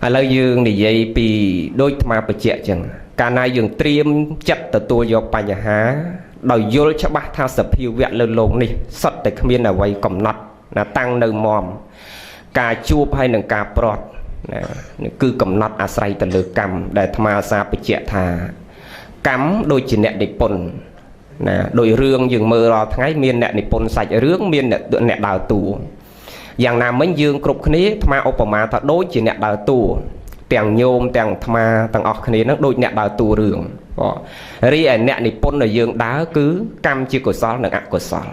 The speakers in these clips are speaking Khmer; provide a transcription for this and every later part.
ឥឡូវយើងនិយាយពីដូចអាត្មាបញ្ជាក់ចឹងកាលណាយើងត្រៀមចិត្តទទួលយកបញ្ហាដោយយល់ច្បាស់ថាសភាវៈលើលោកនេះសុទ្ធតែគ្មានអ្វីកំណត់ណាតាំងនៅមមការជួបហើយនឹងការប្រត់ណាគឺកំណត់អាស្រ័យទៅលើកម្មដែលអាត្មាអាសាបញ្ជាក់ថាកម្មដូចជាអ្នកនិពន្ធណាដោយរឿងយើងមើលរាល់ថ្ងៃមានអ្នកនិពន្ធសាច់រឿងមានអ្នកដើរតួយ៉ាងណាមិញយើងគ្រប់គ្នាអាត្មាឧបមាថាដូចជាអ្នកដើរតួទាំងញោមទាំងអាត្មាទាំងអស់គ្នានឹងដូចអ្នកដើរតួរឿងបាទរីឯអ្នកនិពន្ធដែលយើងដើរគឺកម្មជាកុសលនិងអកុសល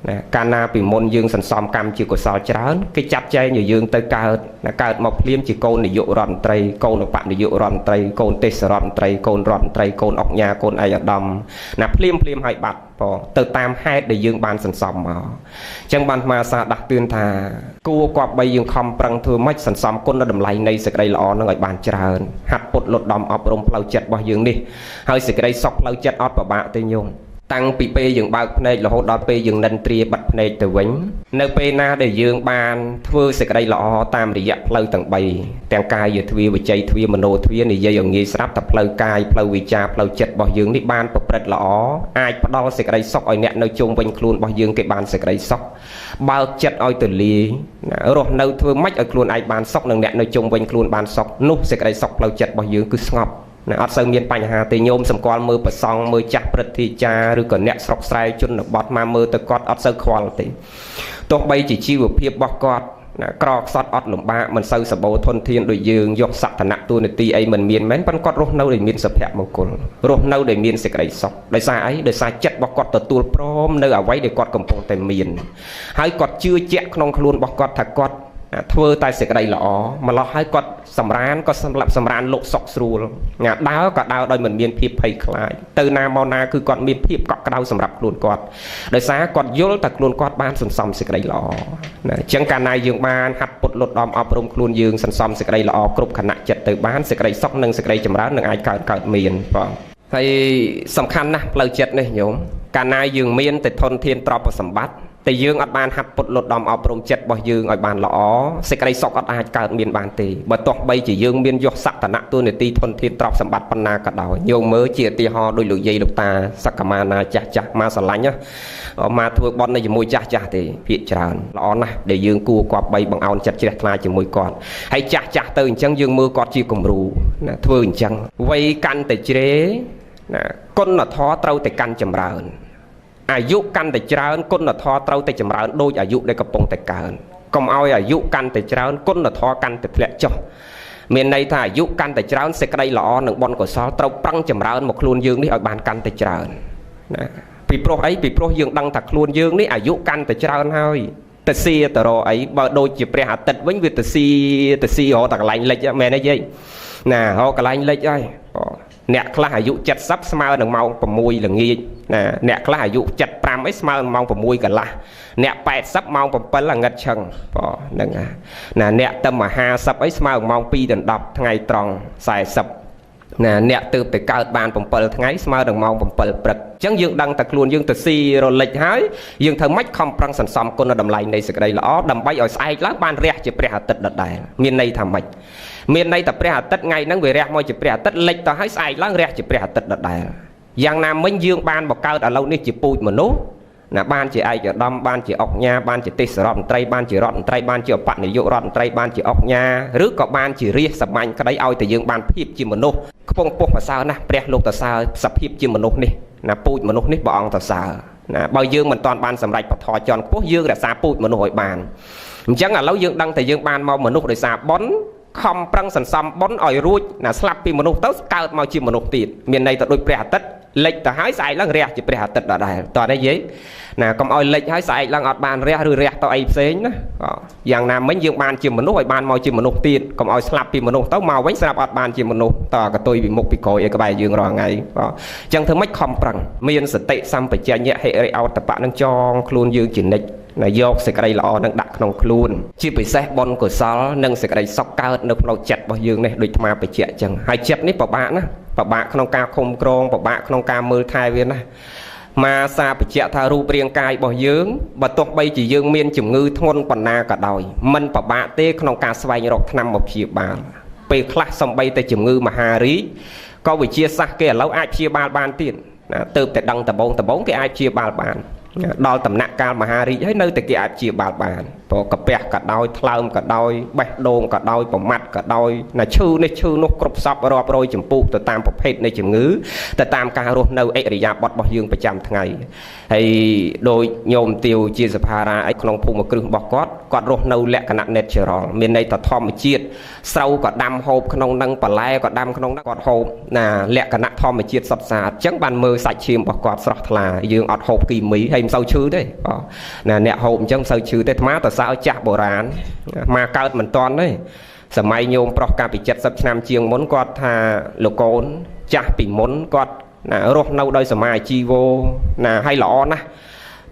ណាកាលណាពីមុនយើងសន្សំកម្មជាកុសលច្រើនគេចាត់ចែងឲ្យយើងទៅកើតណាកើតមកភ្លាមជាកូននាយករដ្ឋមន្ត្រីកូនឧបនាយករដ្ឋមន្ត្រីកូនទេសរដ្ឋមន្ត្រីកូនរដ្ឋមន្ត្រីកូនអុកញ៉ាកូនឯកឧត្តមណាភ្លាមភ្លាមឲ្យបាត់បងទៅតាមហេតុដែលយើងបានសន្សំមកអញ្ចឹងបានអាសាដាស់តឿនថាគួរគប្បីយើងខំប្រឹងធ្វើម៉េចសន្សំគុណតម្លៃនៃសេចក្តីល្អនឹងឲ្យបានច្រើនហាត់ពុតលត់ដំអប់រំផ្លូវចិត្តរបស់យើងនេះហើយសេចក្តីសុខផ្លូវចិត្តអត់ពិបាកទេញោមតាំងពីពេលយើងបើកភ្នែករហូតដល់ពេលយើងនិន្ទ្រាបិទភ្នែកទៅវិញនៅពេលណាដែលយើងបានធ្វើសេចក្តីល្អតាមរយៈផ្លូវទាំង3ទាំងកាយទ្វាវិជ័យទ្វាមโนទ្វានិយាយឲ្យងាយស្រាប់តែផ្លូវកាយផ្លូវវិចារផ្លូវចិត្តរបស់យើងនេះបានប្រព្រឹត្តល្អអាចផ្ដល់សេចក្តីសុខឲ្យអ្នកនៅជុំវិញខ្លួនរបស់យើងគេបានសេចក្តីសុខបើកចិត្តឲ្យទលាយរស់នៅធ្វើម៉េចឲ្យខ្លួនឯងបានសុខនិងអ្នកនៅជុំវិញខ្លួនបានសុខនោះសេចក្តីសុខផ្លូវចិត្តរបស់យើងគឺស្ងប់ណាអត់សូវមានបញ្ហាទេញោមសម្គាល់មើលប្រសង់មើលចាស់ព្រឹទ្ធាចារ្យឬក៏អ្នកស្រុកស្រែជនបទមកមើលទៅគាត់អត់សូវខ្វល់ទេទោះបីជាជីវភាពរបស់គាត់ណាក្រខ្សត់អត់លំបាកមិនសូវសម្បូរធនធានដូចយើងយកសក្តានៈតួនាទីអីមិនមានមែនប៉ុន្តែគាត់រស់នៅដោយមានសុភមង្គលរស់នៅដោយមានសេចក្តីសុខដោយសារអីដោយសារចិត្តរបស់គាត់ទទួលព្រមនៅអ្វីដែលគាត់កំពុងតែមានហើយគាត់ជឿជាក់ក្នុងខ្លួនរបស់គាត់ថាគាត់ធ្វើតែសេចក្តីល្អម្លោះហើយគាត់សម្រានក៏សម្រាប់សម្រានលោកសុខស្រួលញ៉ាដើរក៏ដើរដោយមិនមានភាពភ័យខ្លាចទៅណាមកណាគឺគាត់មានភាពកក់ក្ដៅសម្រាប់ខ្លួនគាត់ដោយសារគាត់យល់តែខ្លួនគាត់បានសន្សំសេចក្តីល្អណាអញ្ចឹងកាលណាយើងបានហាត់ពុតលត់ដំអប់រំខ្លួនយើងសន្សំសេចក្តីល្អគ្រប់ខណៈចិត្តទៅបានសេចក្តីសុខនិងសេចក្តីចម្រើននឹងអាចកើតមានបងហើយសំខាន់ណាស់ផ្លូវចិត្តនេះញោមកាលណាយើងមានតែធនធានទ្រព្យសម្បត្តិតែយើងអត់បានហាត់ពុតលត់ដំអប់រំចិត្តរបស់យើងឲ្យបានល្អសេចក្តីសុខអត់អាចកើតមានបានទេបើទោះបីជាយើងមានយសសក្តានៈតួនាទីធនធានទ្រព្យសម្បត្តិប៉ុណ្ណាក៏ដោយញោមមើលជាឧទាហរណ៍ដូចលោកយាយលោកតាសក្កមាណាចាស់ចាស់មកស្រឡាញ់ណាមកធ្វើបន់នៅជាមួយចាស់ចាស់ទេភាកច្រើនល្អណាស់ដែលយើងគួរគប្បីបង្អោនចិត្តជ្រះថ្លាជាមួយគាត់ហើយចាស់ចាស់ទៅអញ្ចឹងយើងមើលគាត់ជាគំរូណាធ្វើអញ្ចឹងវ័យកាន់តែជ្រេណាគុណធម៌ត្រូវតែកាន់ចម្រើនអាយុកាន់តែច្រើនគុណធម៌ត្រូវតែចម្រើនដូចអាយុដែលកំពុងតែកើនកុំឲ្យអាយុកាន់តែច្រើនគុណធម៌កាន់តែធ្លាក់ចុះមានន័យថាអាយុកាន់តែច្រើនសេចក្តីល្អនិងបុណ្យកុសលត្រូវប្រឹងចម្រើនមកខ្លួនយើងនេះឲ្យបានកាន់តែច្រើនណាពីព្រោះអីពីព្រោះយើងដឹងថាខ្លួនយើងនេះអាយុកាន់តែច្រើនហើយទៅស៊ីទៅរកអីបើដូចជាព្រះអាទិត្យវិញវាទៅស៊ីរកតែកន្លែងលិចមែនទេយាយណារកកន្លែងលិចហើយអ្នកខ្លះអាយុ70ស្មើនឹងម៉ោង6ល្ងាចណាអ្នកខ្លះអាយុ75អីស្មើនឹងម៉ោង6កន្លះអ្នក80ម៉ោង7ល្ងិតឆឹងបងហ្នឹងណាអ្នកទៅ50អីស្មើនឹងម៉ោង2ដល់10ថ្ងៃត្រង់40ណាអ្នកទើបតែកើតបាន7ថ្ងៃស្មើនឹងម៉ោង7ព្រឹកអញ្ចឹងយើងដឹងតែខ្លួនយើងទៅស៊ីរលិចហើយយើងធ្វើម៉េចខំប្រឹងសន្សំគុណតម្លៃនៃសេចក្តីល្អដើម្បីឲ្យស្អែកឡើងបានរះជាព្រះអាទិត្យដដែលមានន័យថាម៉េចមានន័យថាព្រះអាទិត្យថ្ងៃហ្នឹងវារះមកជាព្រះអាទិត្យលិចទៅហើយស្អែកឡើងរះជាព្រះអាទិត្យដដែលយ៉ាងណាមិញយើងបានបង្កើតឥឡូវនេះជាពូជមនុស្សណាបានជាឯកឧត្តមបានជាអុកញ៉ាបានជាទេសរដ្ឋមន្ត្រីបានជារដ្ឋមន្ត្រីបានជាឧបនាយករដ្ឋមន្ត្រីបានជាអុកញ៉ាឬក៏បានជារាជសាមញ្ញក្តីឲ្យតែយើងបានភាពជាមនុស្សខ្ពង់ពោះប្រសើរណាស់ព្រះលោកតសើសភាពជាមនុស្សនេះណាពូជមនុស្សនេះព្រះអង្គតសើណាបើយើងមិនទាន់បានសម្រេចពធជាន់ខ្ពស់យើងរក្សាពូជមនុស្សឲ្យបានអញ្ចឹងឥឡូវយើងដឹងតែយើងបានមកមនុស្សដោយសារបុណ្យខំប្រឹងសន្សំបុណ្យឲ្យរួចណាស្លាប់ពីមនុស្សទៅកើតមកជាមនុស្សទៀតមានន័យទៅដូចព្រះអាទិត្យលិចទៅហើយស្អែកឡើងរះជាព្រះអាទិត្យដដែលតោះនេះយាយណាកុំឲ្យលិចហើយស្អែកឡើងអត់បានរះឬរះទៅអីផ្សេងណាយ៉ាងណាមិញយើងបានជាមនុស្សឲ្យបានមកជាមនុស្សទៀតកុំឲ្យស្លាប់ពីមនុស្សទៅមកវិញស្រាប់អត់បានជាមនុស្សតកតុយពីមុខពីក្រោយអីក្បែរយើងរាល់ថ្ងៃបាទអញ្ចឹងធ្វើម៉េចខំប្រឹងមានសតិសម្បជញ្ញៈហិរិអោតបៈនឹងចងខ្លួនយើងជានិច្ចណាយកសេចក្តីល្អនឹងដាក់ក្នុងខ្លួនជាពិសេសបុណ្យកុសលនិងសេចក្តីសុខកើតនៅក្នុងចិត្តរបស់យើងនេះដូចអាត្មាបញ្ជាក់អញ្ចឹងហើយចិត្តនេះពិបាកណាពិបាកក្នុងការឃុំក្រងពិបាកក្នុងការមើលថែវាណាមាសាបញ្ជាក់ថារូបរាងកាយរបស់យើងបើទោះបីជាយើងមានជំងឺធ្ងន់ប៉ុណ្ណាក៏ដោយមិនពិបាកទេក្នុងការស្វែងរកថ្នាំមកព្យាបាល ពេលខ្លះសំបីតែជំងឺមហារីកក៏វិជាសាស្ត្រគេឥឡូវអាចព្យាបាលបានទៀតណាទៅតែដឹងដបងគេអាចព្យាបាលបានដល់ដំណាក់កាលមហារីកហើយនៅតែគេអាចព្យាបាលបានព្រោះកាពះក៏ដោយថ្លើមក៏ដោយបេះដូងក៏ដោយប្រមាត់ក៏ដោយណាឈឺនេះឈឺនោះគ្រប់សពរាប់រយចម្ពោះទៅតាមប្រភេទនៃជំងឺទៅតាមការរស់នៅឥរិយាបថរបស់យើងប្រចាំថ្ងៃហើយដោយញោមទាវជាសភារាអីក្នុងភូមិគ្រឹះរបស់គាត់គាត់រស់នៅលក្ខណៈ natural មានន័យថាធម្មជាតិស្រូវក៏ដាំហូបក្នុងនឹងបន្លែក៏ដាំក្នុងនឹងគាត់ហូបណាលក្ខណៈធម្មជាតិសុទ្ធសាធអញ្ចឹងបានមើលសាច់ឈាមរបស់គាត់ស្រស់ថ្លាយើងអត់ហូបគីមីហើយមិនសូវឈឺទេបាទណាអ្នកហូបអញ្ចឹងមិនសូវឈឺទេអាត្មាទៅសើចាស់បុរាណមកកើតមិនតាន់ទេសម័យញោមប្រុសកាលពី70ឆ្នាំជាងមុនគាត់ថាលោកកូនចាស់ពីមុនគាត់ណារស់នៅដោយសមាជីវោណាហើយល្អណាស់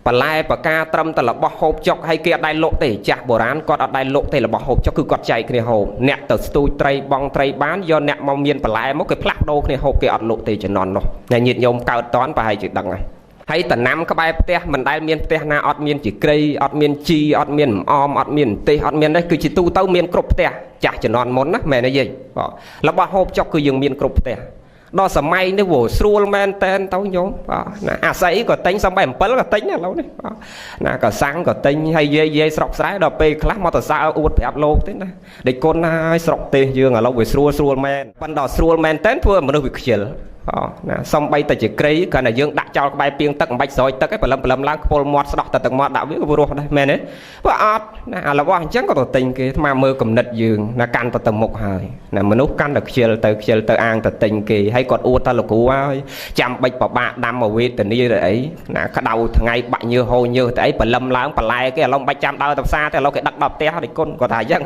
បន្លែបកាត្រឹមតែរបស់ហូបចុកហើយគេអត់ដែលលក់ទេចាស់បុរាណគាត់អត់ដែលលក់ទេរបស់ហូបចុកគឺគាត់ចែកគ្នាហូបអ្នកទៅស្ទូចត្រីបងត្រីបានយកអ្នកមកមានបន្លែមកគេផ្លាស់ប្ដូរគ្នាហូបគេអត់លក់ទេជំនាន់នោះអ្នកញាតិញោមកើតតាន់ប្រហែលជាដឹងហើយហើយតំណាំក្បែរផ្ទះមិនដែលមានផ្ទះណាអត់មានជាគ្រៃអត់មានជីអត់មានអមអត់មានទេសអត់មាននេះគឺជាទូទៅមានគ្រប់ផ្ទះចាស់ជំនាន់មុនណាមែនទេយាយបាទរបស់ហូបចុកគឺយើងមានគ្រប់ផ្ទះដល់សម័យនេះវាស្រួលមែនតែនទៅញោមបាទណាអាស័យក៏ទិញសំបីអំពិលក៏ទិញឥឡូវនេះបាទណាក៏សាំងក៏ទិញហើយយាយស្រុកស្រែដល់ពេលខ្លះមកទៅសើអួតប្រាប់លោកទេណាដេចគុណហើយស្រុកទេសយើងឥឡូវវាស្រួលមែនប៉ុន្តែស្រួលមែនតែនធ្វើឲ្យមនុស្សវាខ្ជិលណាសំបីតែជាគ្រៃគ្រាន់តែយើងដាក់ចោលក្បែរពីងទឹកមិនបាច់ស្រោចទឹកឯងព្រលឹមឡើងខ្ពុលមាត់ស្ដោះតែទឹកមាត់ដាក់វាក៏រស់ដែរមែនទេបើអត់ណាអារបស់អញ្ចឹងក៏ទៅទិញគេអាត្មាមើលគំនិតយើងណាកាន់ទៅមុខហើយណាមនុស្សកាន់តែខ្ជិលទៅអាងទៅទិញគេហើយគាត់អួតថាលោកគ្រូហើយចាំបាច់ពិបាកដាំមកវេទនាទៅអីណាក្តៅថ្ងៃបាក់ញើសហូរញើសទៅអីព្រលឹមឡើងបន្លែគេឥឡូវមិនបាច់ចាំដើរទៅផ្សារទេឥឡូវគេដឹកដល់ផ្ទះដូចគុណគាត់ថាអញ្ចឹង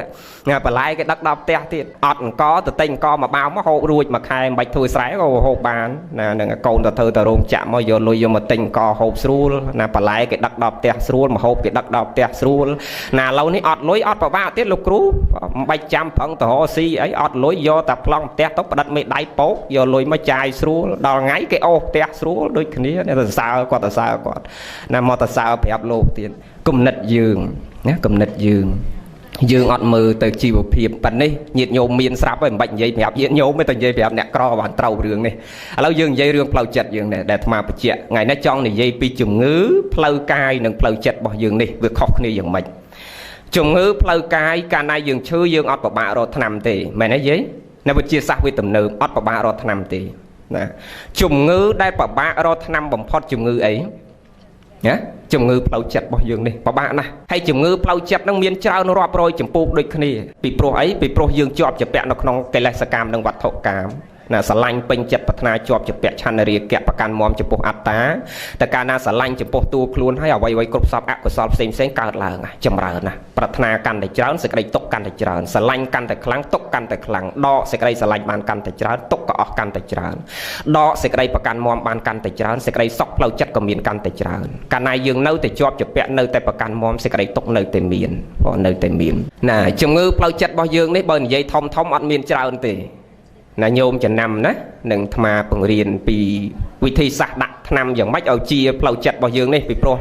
ណាបន្លែគេដឹកដល់ផ្ទះទៀតអត់អង្គទៅទិញអង្គមកបាវមកហូបរួចមួយខែមិនបាច់ធ្វើស្រែក៏ហូបបានណានឹងកូនទៅធ្វើទៅរោងចក្រមកយកលុយយកមកទិញកហូបស្រួលណាបន្លែគេដឹកដល់ផ្ទះស្រួលមកហូបគេដឹកដល់ផ្ទះស្រួលណាឥឡូវនេះអត់លុយអត់ពិបាកទៀតលោកគ្រូមិនបាច់ចាំប្រឹងទៅរកស៊ីអីអត់លុយយកតែប្លង់ផ្ទះទៅផ្ដិតមេដៃពោកយកលុយមកចាយស្រួលដល់ថ្ងៃគេអូសផ្ទះស្រួលដូចគ្នាអ្នកទៅសើគាត់ទៅសើគាត់ណាមកទៅសើប្រាប់លោកទៀតគំនិតយើងណាគំនិតយើងអត់មើលទៅជីវភាពប៉ុណ្នេះញាតិញោមមានស្រាប់ហើយមិនបាច់និយាយប្រាប់ញាតិញោមទេតែនិយាយប្រាប់អ្នកក្របានត្រូវរឿងនេះឥឡូវយើងនិយាយរឿងផ្លូវចិត្តយើងនេះដែលអាត្មាបញ្ជាក់ថ្ងៃនេះចង់និយាយពីជំងឺផ្លូវកាយនិងផ្លូវចិត្តរបស់យើងនេះវាខុសគ្នាយ៉ាងម៉េចជំងឺផ្លូវកាយកាលណាយើងឈឺយើងអត់ពិបាករកថ្នាំទេមែនទេយាយនៅវិទ្យាសាស្ត្រវាទំនើបអត់ពិបាករកថ្នាំទេណាជំងឺដែលពិបាករកថ្នាំបំផុតជំងឺអីណាជំងឺផ្លូវចិត្តរបស់យើងនេះពិបាកណាស់ហើយជំងឺផ្លូវចិត្តនឹងមានច្រើនរាប់រយចម្ពោះដូចគ្នាពីព្រោះអីពីព្រោះយើងជាប់ជាពាក់នៅក្នុងកិលេសកម្មនិងវត្ថុកាមណាស្រឡាញ់ពេញចិត្តប្រាថ្នាជាប់ជាពាក់ឆន្ទរាគៈប្រកាន់មមចំពោះអត្តាតែកាលណាស្រឡាញ់ចំពោះតួខ្លួនហើយអ្វីៗគ្រប់សពអកុសលផ្សេងៗកើតឡើងចម្រើនណាប្រាថ្នាកាន់តែច្រើនសេចក្តីទុក្ខកាន់តែច្រើនស្រឡាញ់កាន់តែខ្លាំងទុក្ខកាន់តែខ្លាំងដកសេចក្តីស្រឡាញ់បានកាន់តែច្រើនទុក្ខក៏អស់កាន់តែច្រើនដកសេចក្តីប្រកាន់មមបានកាន់តែច្រើនសេចក្តីសុខផ្លូវចិត្តក៏មានកាន់តែច្រើនកាលណាយើងនៅតែជាប់ជាពាក់នៅតែប្រកាន់មមសេចក្តីទុក្ខនៅតែមានបងនៅតែមានណាជំងឺផ្លូវចិត្តរបស់យើងនេះបើនិយាយធំអត់មានច្រើនទេណាញោមចំណាំណានឹងអាត្មាបង្រៀនពីវិធីសាស្ត្រដាក់ថ្នាំយ៉ាងម៉េចឲ្យជាផ្លូវចិត្តរបស់យើងនេះពីព្រោះ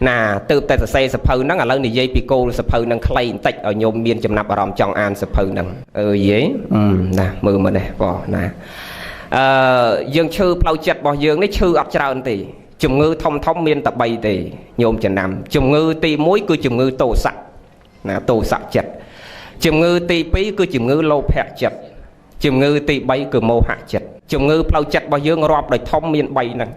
ណាទើបតែសរសេរសភៅហ្នឹងឥឡូវនិយាយពីគោលសភៅហ្នឹងខ្លីបន្តិចឲ្យញោមមានចំណាប់អារម្មណ៍ចង់អានសភៅហ្នឹងអើយេណាមើលមកនេះបងណាយើងឈឺផ្លូវចិត្តរបស់យើងនេះឈឺអត់ច្រើនទេជំងឺធំមានតែ3ទេញោមចំណាំជំងឺទី1គឺជំងឺទោសៈណាទោសៈចិត្តជំងឺទី2គឺជំងឺលោភៈចិត្តជំងឺទី3គឺមោហៈចិត្តជំងឺផ្លូវចិត្តរបស់យើងរាប់ដោយធំមាន3ហ្នឹង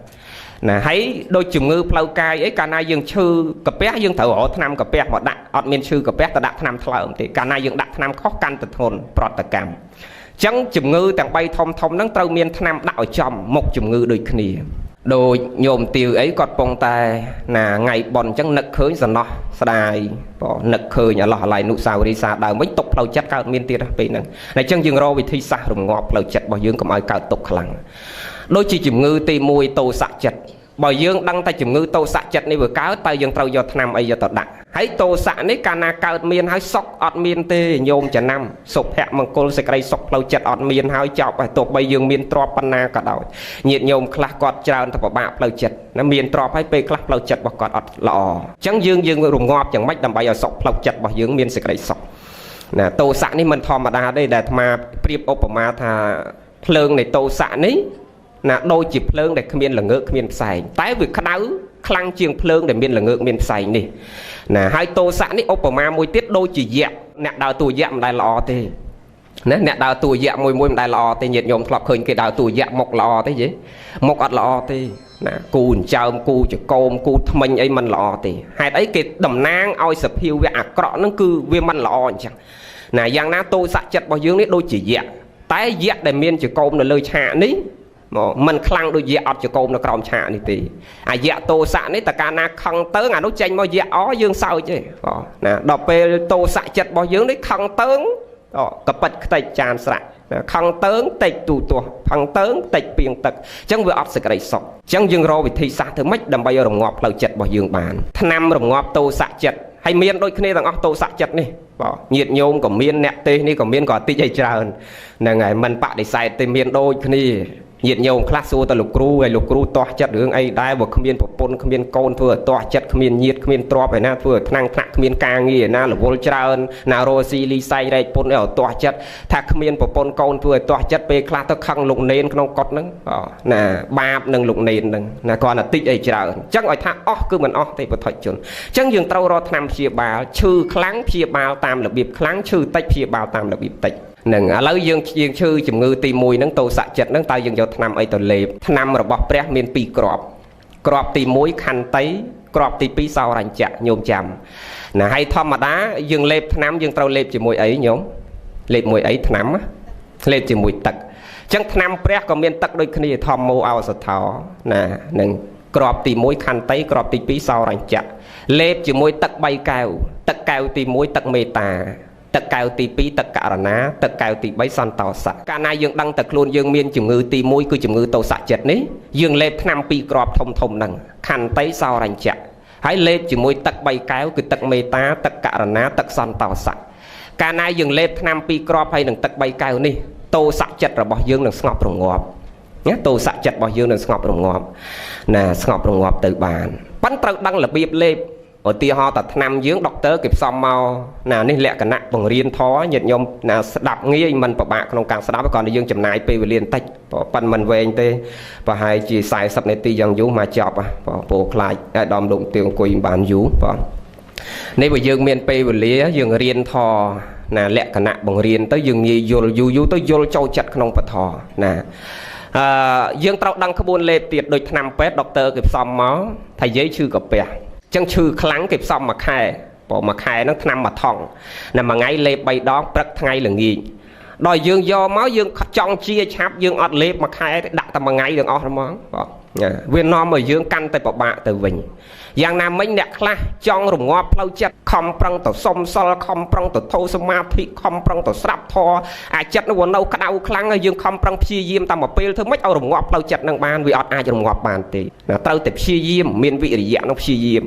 ណាហើយដូចជំងឺផ្លូវកាយអីកាលណាយើងឈឺកាពះយើងត្រូវរកថ្នាំកាពះមកដាក់អត់មានឈឺកាពះទៅដាក់ថ្នាំថ្លើមទេកាលណាយើងដាក់ថ្នាំខុសកាន់តែធ្ងន់ប្រតិកម្មអញ្ចឹងជំងឺទាំង3ធំហ្នឹងត្រូវមានថ្នាំដាក់ឲ្យចំមុខជំងឺដូចគ្នាដូចញោមទាវអីគាត់ពងតែណាថ្ងៃប៉ុនអញ្ចឹងនឹកឃើញសំណោះស្ដាយបងនឹកឃើញអឡោះអាល័យនុសាវរីយ៍សាដើមវិញទុកផ្លូវចិត្តកើតមានទៀតពេលហ្នឹងតែអញ្ចឹងយើងរកវិធីសាស្ត្ររងាប់ផ្លូវចិត្តរបស់យើងកុំឲ្យកើតទុកខ្លាំងដូចជាជំងឺទី1ទោសៈចិត្តបើយើងដឹងតែជំងឺទោសៈចិត្តនេះវាកើតតើយើងត្រូវយកថ្នាំអីយកទៅដាក់ហើយទោសៈនេះកាលណាកើតមានហើយសុខអត់មានទេញោមចំណាំសុភមង្គលសេចក្តីសុខផ្លូវចិត្តអត់មានហើយចប់ហើយទោះបីយើងមានទ្រព្យប៉ុណ្ណាក៏ដោយញាតិញោមខ្លះគាត់ច្រើនតែពិបាកផ្លូវចិត្តណាមានទ្រព្យហើយពេលខ្លះផ្លូវចិត្តរបស់គាត់អត់ល្អអញ្ចឹងយើងរងាប់យ៉ាងម៉េចដើម្បីឲ្យសុខផ្លូវចិត្តរបស់យើងមានសេចក្តីសុខ ណាទោសៈនេះមិនធម្មតាទេដែលអាត្មាប្រៀបឧបមាថាភ្លើងនៃទោសៈនេះណាដូចជាភ្លើងដែលគ្មានល្ងើកគ្មានផ្សែងតែវាក្តៅខ្លាំងជាងភ្លើងដែលមានល្ងើកមានផ្សែងនេះណាហើយទោសៈនេះឧបមាមួយទៀតដូចជាយៈអ្នកដើរតួយៈមិនដែលល្អទេណាអ្នកដើរតួយៈមួយមួយមិនដែលល្អទេញាតិញោមធ្លាប់ឃើញគេដើរតួយៈមុខល្អទេយេមុខអត់ល្អទេណាគូចិញ្ចើមគូចកោមគូថ្មិញអីមិនល្អទេហេតុអីគេតំណាងឲ្យសភាវៈអាក្រក់ហ្នឹងគឺវាមិនល្អអញ្ចឹងណាយ៉ាងណាទោសៈចិត្តរបស់យើងនេះដូចជាយៈតែយៈដែលមានចកោមនៅលើឆាកនេះមកមិនខ្លាំងដូចយៈអត់ចកោមនៅក្រោមឆាកនេះទេអាយៈទោសៈនេះតើកាលណាខឹងតើងអានោះចេញមកយៈអយើងសើចទេណាដល់ពេលទោសៈចិត្តរបស់យើងនេះខឹងតើងកប៉ិតខ្ទេចចានស្រាក់ខឹងតើងតិចទូទាស់ខឹងតើងតិចពីងទឹកអញ្ចឹងវាអត់សេចក្តីសុខអញ្ចឹងយើងរកវិធីសាស្ត្រធ្វើម៉េចដើម្បីរងាប់ផ្លូវចិត្តរបស់យើងបានថ្នាំរងាប់ទោសៈចិត្តហើយមានដូចគ្នាទាំងអស់ទោសៈចិត្តនេះបាទញាតិញោមក៏មានអ្នកទេសនេះក៏មានក៏តិចឲ្យច្រើនហ្នឹងហើយមិនបដិសេធទេមានដូចគ្នាញាតិញោមខ្លះសួរទៅលោកគ្រូហើយលោកគ្រូទាស់ចិត្តរឿងអីដែរបើគ្មានប្រពន្ធគ្មានកូនធ្វើឲ្យទាស់ចិត្តគ្មានញាតិគ្មានទ្រព្យឯណាធ្វើឲ្យថ្នាំងថ្នាក់គ្មានការងារឯណារវល់ច្រើនណារស់ស៊ីលីសែងរែកពុនឲ្យទាស់ចិត្តថាគ្មានប្រពន្ធកូនធ្វើឲ្យទាស់ចិត្តពេលខ្លះទៅខឹងលោកនេនក្នុងកុដហ្នឹងណាបាបនឹងលោកនេនហ្នឹងណាគ្រាន់តែតិចអីច្រើនអញ្ចឹងឲ្យថាអស់គឺមិនអស់ទេពុទ្ធជនអញ្ចឹងយើងត្រូវរកថ្នាំព្យាបាលឈឺខ្លាំងព្យាបាលតាមរបៀបខ្លាំងឈឺតិចព្យាបាលតាមរបៀបតិចនឹងឥឡូវយើងឈឺជំងឺទី1ហ្នឹងទោសៈចិត្តហ្នឹងតើយើងយកថ្នាំអីទៅលេបថ្នាំរបស់ព្រះមាន2គ្រាប់គ្រាប់ទី1ខន្តីគ្រាប់ទី2សោរញ្ចៈញោមចាំណាហើយធម្មតាយើងលេបថ្នាំយើងត្រូវលេបជាមួយអីញោមលេបមួយអីថ្នាំលេបជាមួយទឹកអញ្ចឹងថ្នាំព្រះក៏មានទឹកដូចគ្នាធម្មោឱសថោណានឹងគ្រាប់ទី1ខន្តីគ្រាប់ទី2សោរញ្ចៈលេបជាមួយទឹក3កែវទឹកកែវទី1ទឹកមេត្តាទឹកកែវទី2ទឹកករណាទឹកកែវទី3សន្តោសៈកាលណាយើងដឹងតែខ្លួនយើងមានជំងឺទី1គឺជំងឺទោសៈចិត្តនេះយើងលេបថ្នាំ2គ្រាប់ធំធំហ្នឹងខន្តីសោរញ្ចៈហើយលេបជាមួយទឹក3កែវគឺទឹកមេត្តាទឹកករណាទឹកសន្តោសៈកាលណាយើងលេបថ្នាំ2គ្រាប់ហើយនឹងទឹក3កែវនេះទោសៈចិត្តរបស់យើងនឹងស្ងប់រងាប់ណាទោសៈចិត្តរបស់យើងនឹងស្ងប់រងាប់ណាស្ងប់រងាប់ទៅបានប៉ុន្តែត្រូវដឹងរបៀបលេបឧទាហរណ៍តែថ្នាំយើងដុកទ័រគេផ្សំមកណានេះលក្ខណៈបង្រៀនធម៌ញាតិញោមណាស្ដាប់ងាយមិនពិបាកក្នុងការស្ដាប់គ្រាន់តែយើងចំណាយពេលវេលាបន្តិចប៉ិនមិនវែងទេប្រហែលជា40នាទីយ៉ាងយូរមកចប់ពោខ្លាចឲ្យដំលោកទៀងអង្គុយបានយូរបងនេះបើយើងមានពេលវេលាយើងរៀនធម៌ណាលក្ខណៈបង្រៀនទៅយើងងាយយល់យូរយូរទៅយល់ចូលចិត្តក្នុងពធណាយើងត្រូវដឹងក្បួនលេបទៀតដូចថ្នាំពេទ្យដុកទ័រគេផ្សំមកថាយាយឈឺកាពះចឹងឈឺខ្លាំងគេផ្សំមួយខែព្រោះមួយខែហ្នឹងថ្នាំមួយថង់ណាមួយថ្ងៃលេប3ដងព្រឹកថ្ងៃល្ងាចដល់យើងយកមកយើងចង់ជាឆាប់យើងអត់លេបមួយខែទេដាក់តែមួយថ្ងៃទាំងអស់ហ្មងបងវានាំឲ្យយើងកាន់តែពិបាកទៅវិញយ៉ាងណាមិញអ្នកខ្លះចង់រងាប់ផ្លូវចិត្តខំប្រឹងទៅសុំសិលខំប្រឹងទៅធូរសមាធិខំប្រឹងទៅស្រាប់ធម៌អាចិត្តនោះវានៅក្តៅខ្លាំងហើយយើងខំប្រឹងព្យាយាមតាមមួយពេលធ្វើម៉េចឲ្យរងាប់ផ្លូវចិត្តនឹងបានវាអត់អាចរងាប់បានទេណាត្រូវតែព្យាយាមមានវិរិយៈនោះព្យាយាម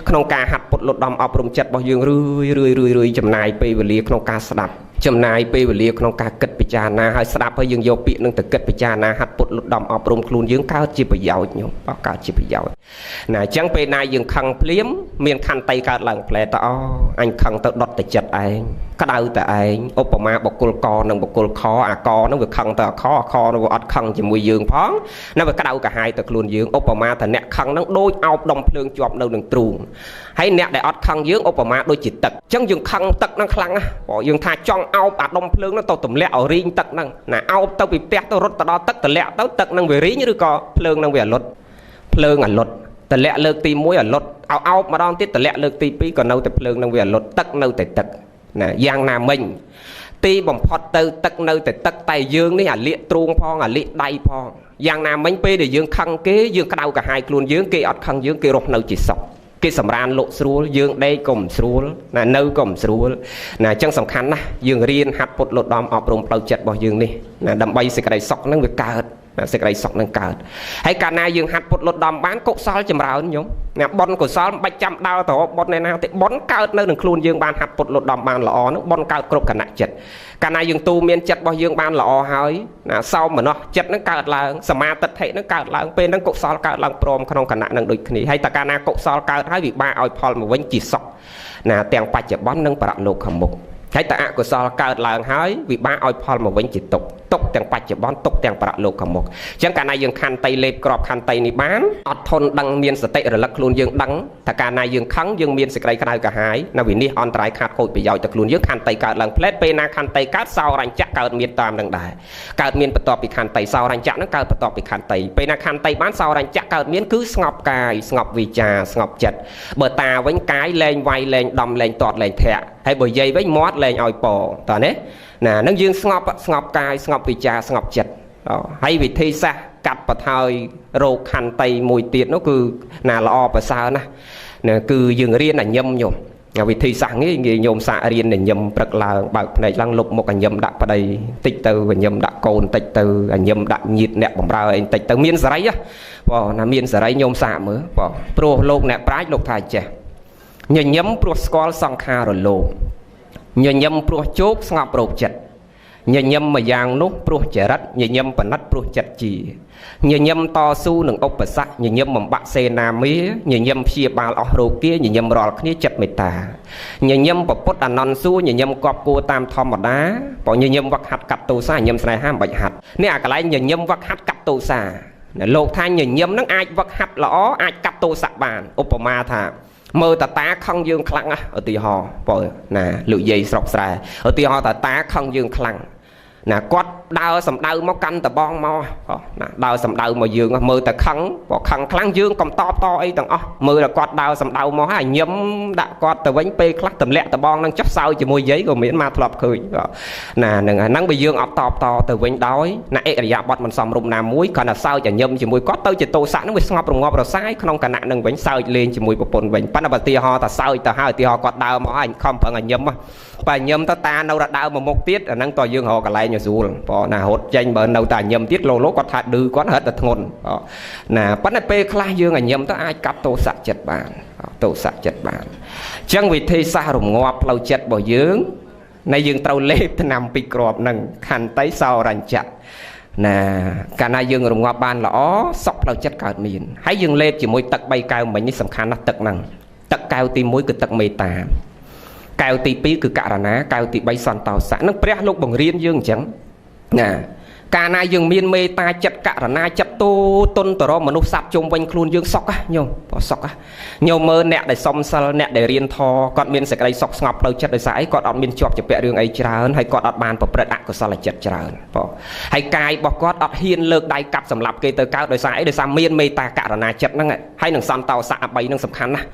ក្នុងការហាត់ពុតលត់ដំអប់រំចិត្តរបស់យើងរឿយរឿយរឿយរឿយចំណាយពេលវេលាក្នុងការស្ដាប់ចំណាយពេលវេលាក្នុងការគិតពិចារណាហើយស្ដាប់ហើយយើងយកពាក្យនឹងទៅគិតពិចារណាហាត់ពុតលត់ដំអប់រំខ្លួនយើងកើតជាប្រយោជន៍ញោមបើកើតជាប្រយោជន៍ណាអញ្ចឹងពេលណាយើងខឹងភ្លាមមានខន្តីកើតឡើងផ្លែតអូអញខឹងទៅដុតតែចិត្តឯងក្តៅតែឯងឧបមាបុគ្គលកនិងបុគ្គលខអាកនឹងវាខឹងទៅអាខអាខនឹងវាអត់ខឹងជាមួយយើងផងណាវាក្តៅកាហាយទៅខ្លួនយើងឧបមាថាអ្នកខឹងនឹងដូចអោបដុំភ្លើងជាប់នៅនឹងទ្រូងហើយអ្នកដែលអត់ខឹងយើងឧបមាដូចជាទឹកអញ្ចឹងយើងខឹងទឹកនឹងខ្លាំងណាស់ព្រោះយើងថាចង់អោបអាដុំភ្លើងនឹងទៅទម្លាក់ឲ្យរីងទឹកនឹងណាអោបទៅពីផ្ទះទៅរត់ទៅដល់ទឹកទម្លាក់ទៅទឹកនឹងវារីងឬក៏ភ្លើងនឹងវាអាលុតភ្លើងអាលុតទម្លាក់លើកទី1អាលុតអោបម្ដងទៀតទម្លាក់លើកទី2ក៏នៅតែភ្លើងនឹងវាអាលុតទឹកនៅតែទឹកណាយ៉ាងណាមិញទីបំផុតទៅទឹកនៅតែទឹកតែយើងនេះអាលៀកទ្រូងផងអាលៀកដៃផងយ៉ាងណាមិញពេលដែលយើងខឹងគេយើងក្តៅកាហាយខ្លួនយើងគេអត់ខឹងយើងគេរស់នៅជាសុខគេសម្រានលក់ស្រួលយើងដេកក៏មិនស្រួលណានៅក៏មិនស្រួលណាអញ្ចឹងសំខាន់ណាស់យើងរៀនហាត់ពុតលត់ដំអប់រំផ្លូវចិត្តរបស់យើងនេះណាដើម្បីសេចក្តីសុខហ្នឹងវាកើតសេចក្តីសុខនឹងកើតហើយកាលណាយើងហាត់ពុតលត់ដំបានកុសលចម្រើនញោមណាបុណ្យកុសលមិនបាច់ចាំដើរទៅរកបុណ្យឯណាទេបុណ្យកើតនៅនឹងខ្លួនយើងបានហាត់ពុតលត់ដំបានល្អហ្នឹងបុណ្យកើតគ្រប់គណៈចិត្តកាលណាយើងទូមានចិត្តរបស់យើងបានល្អហើយណាសោមនស្សចិត្តហ្នឹងកើតឡើងសមាទិដ្ឋិហ្នឹងកើតឡើងពេលហ្នឹងកុសលកើតឡើងព្រមក្នុងគណៈហ្នឹងដូចគ្នាហើយតើកាលណាកុសលកើតហើយវិបាកឲ្យផលមកវិញជាសុខណាទាំងបច្ចុប្បន្ននិងបរលោកខាងមុខ ហើយតអកុសលកើតឡើងហើយវិបាកឲ្យផលមកវិញជាទុក្ខទុក្ខទាំងបច្ចុប្បន្នទុក្ខទាំងបរលោកខាងមុខអញ្ចឹងកាលណាយើងខន្តីលេបក្របខន្តីនេះបានអត់ធន់ដឹងមានសតិរលឹកខ្លួនយើងដឹងថាកាលណាយើងខឹងយើងមានសេចក្តីក្តៅក្រហាយនៅវិនិច្ឆ័យអន្តរាយខាតខូចប្រយោជន៍ទៅខ្លួនយើងខន្តីកើតឡើងផ្លែតពេលណាខន្តីកើតសោរញ្ចៈកើតមានតាមនឹងដែរកើតមានបន្ទាប់ពីខន្តីសោរញ្ចៈនឹងកើតបន្ទាប់ពីខន្តីពេលណាខន្តីបានសោរញ្ចៈកើតមានគឺស្ងប់កាយស្ងប់វិចារស្ងប់ចិត្តបើតាវិញកាយលែងវាយលែងដំលែងទាត់លែងធាក់ហើយបើយាយវិញមាត់លែងឲ្យពតើនេះណានឹងយើងស្ងប់ស្ងប់កាយស្ងប់វិចារស្ងប់ចិត្តហើយវិធីសាស្ត្រកាត់បន្ថយរោគខន្តីមួយទៀតនោះគឺណាល្អប្រសើរណាស់ណាគឺយើងរៀនអញឹមញោមវិធីសាស្ត្រងាយងាយញោមសាករៀនញឹមព្រឹកឡើងបើកភ្នែកឡើងលុបមុខអញឹមដាក់ប្តីតិចទៅអញឹមដាក់កូនតិចទៅអញឹមដាក់ញាតិអ្នកបំរើអីតិចទៅមានសេរីបងណាមានសេរីញោមសាកមើលបងព្រោះលោកអ្នកប្រាជ្ញលោកថាចេះញញឹមព្រោះស្គាល់សង្ខារលោកញញឹមព្រោះជោគស្ងប់រោគចិត្តញញឹមម្យ៉ាងនោះព្រោះចរិតញញឹមបណិតព្រោះចិត្តជាញញឹមតស៊ូនឹងឧបសគ្គញញឹមបំបាក់សេនាមាញញឹមព្យាបាលអស់រោគាញញឹមរាល់គ្នាចិត្តមេត្តាញញឹមពពុទ្ធអនន្តសួរញញឹមកប់គួរតាមធម្មតាបើញញឹមវឹកហាត់កាត់ទោសាញញឹមស្នេហាមិនបាច់ហាត់នេះអាកន្លែងញញឹមវឹកហាត់កាត់ទោសាលោកថាញញឹមនឹងអាចវឹកហាត់ល្អអាចកាត់ទោសៈបានឧបមាថាមើលតាតាខឹងយើងខ្លាំងណាស់ឧទាហរណ៍បើណាលោកយាយស្រុកស្រែឧទាហរណ៍តាតាខឹងយើងខ្លាំងណាគាត់ដើរសំដៅមកកាន់តបងមកណាដើរសំដៅមកយើងមើលតែខឹងបើខឹងខ្លាំងយើងកុំតបតអីទាំងអស់មើលតែគាត់ដើរសំដៅមកហើយញឹមដាក់គាត់ទៅវិញពេលខ្លះទម្លាក់តបងនឹងចុះសើចជាមួយយាយក៏មានមកធ្លាប់ឃើញណាហ្នឹងហ្នឹងបើយើងអត់តបតទៅវិញដោយណាអិរិយាបថមិនសមរម្យណាមួយគ្រាន់តែសើចញឹមជាមួយគាត់ទៅជាទោសៈហ្នឹងវាស្ងប់រងាប់រសាយក្នុងគណៈហ្នឹងវិញសើចលេងជាមួយប្រពន្ធវិញប៉ុន្តែបើទីហោថាសើចទៅហើយទីហោគាត់ដើរមកហើយខំប្រឹងឲ្យញឹមបើញឹមទៅតានៅរដើមមកមុខទៀតអាហ្នឹងតើយើងរកកន្លែងឲ្យស្រួលបងណារត់ចេញបើនៅតែញឹមទៀតលោកលោកគាត់ថាឌឺគាត់រត់តែធ្ងន់ណាប៉ុន្តែពេលខ្លះយើងឲ្យញឹមទៅអាចកាត់ទោសៈចិត្តបានទោសៈចិត្តបានអញ្ចឹងវិធីសាស្ត្ររងាប់ផ្លូវចិត្តរបស់យើងនៃយើងត្រូវលេបថ្នាំពីគ្រាប់ហ្នឹងខន្តីសោរញ្ចៈណាកាលណាយើងរងាប់បានល្អសុខផ្លូវចិត្តកើតមានហើយយើងលេបជាមួយទឹក3កែវមិញនេះសំខាន់ណាស់ទឹកហ្នឹងទឹកកែវទី1គឺទឹកមេត្តាកែវទី2គឺករណាកែវទី3សន្តោសៈនឹងព្រះលោកបង្រៀនយើងអញ្ចឹងណាកាលណាយើងមានមេត្តាចិត្តករណាចិត្តទូទុនទៅរកមនុស្សសត្វជុំវិញខ្លួនយើងសុខញោមបើសុខញោមមើលអ្នកដែលសុំសិលអ្នកដែលរៀនធម៌គាត់មានសេចក្តីសុខស្ងប់ផ្លូវចិត្តដោយសារអីគាត់អត់មានជាប់ជាពាក់រឿងអីច្រើនហើយគាត់អត់បានប្រព្រឹត្តអកុសលចិត្តច្រើនបងហើយកាយរបស់គាត់អត់ហ៊ានលើកដៃកាប់សម្លាប់គេទៅកើតដោយសារអីដោយសារមានមេត្តាករណាចិត្តហ្នឹងហើយនឹងសន្តោសៈ3ហ្នឹងសំខាន់ណាស់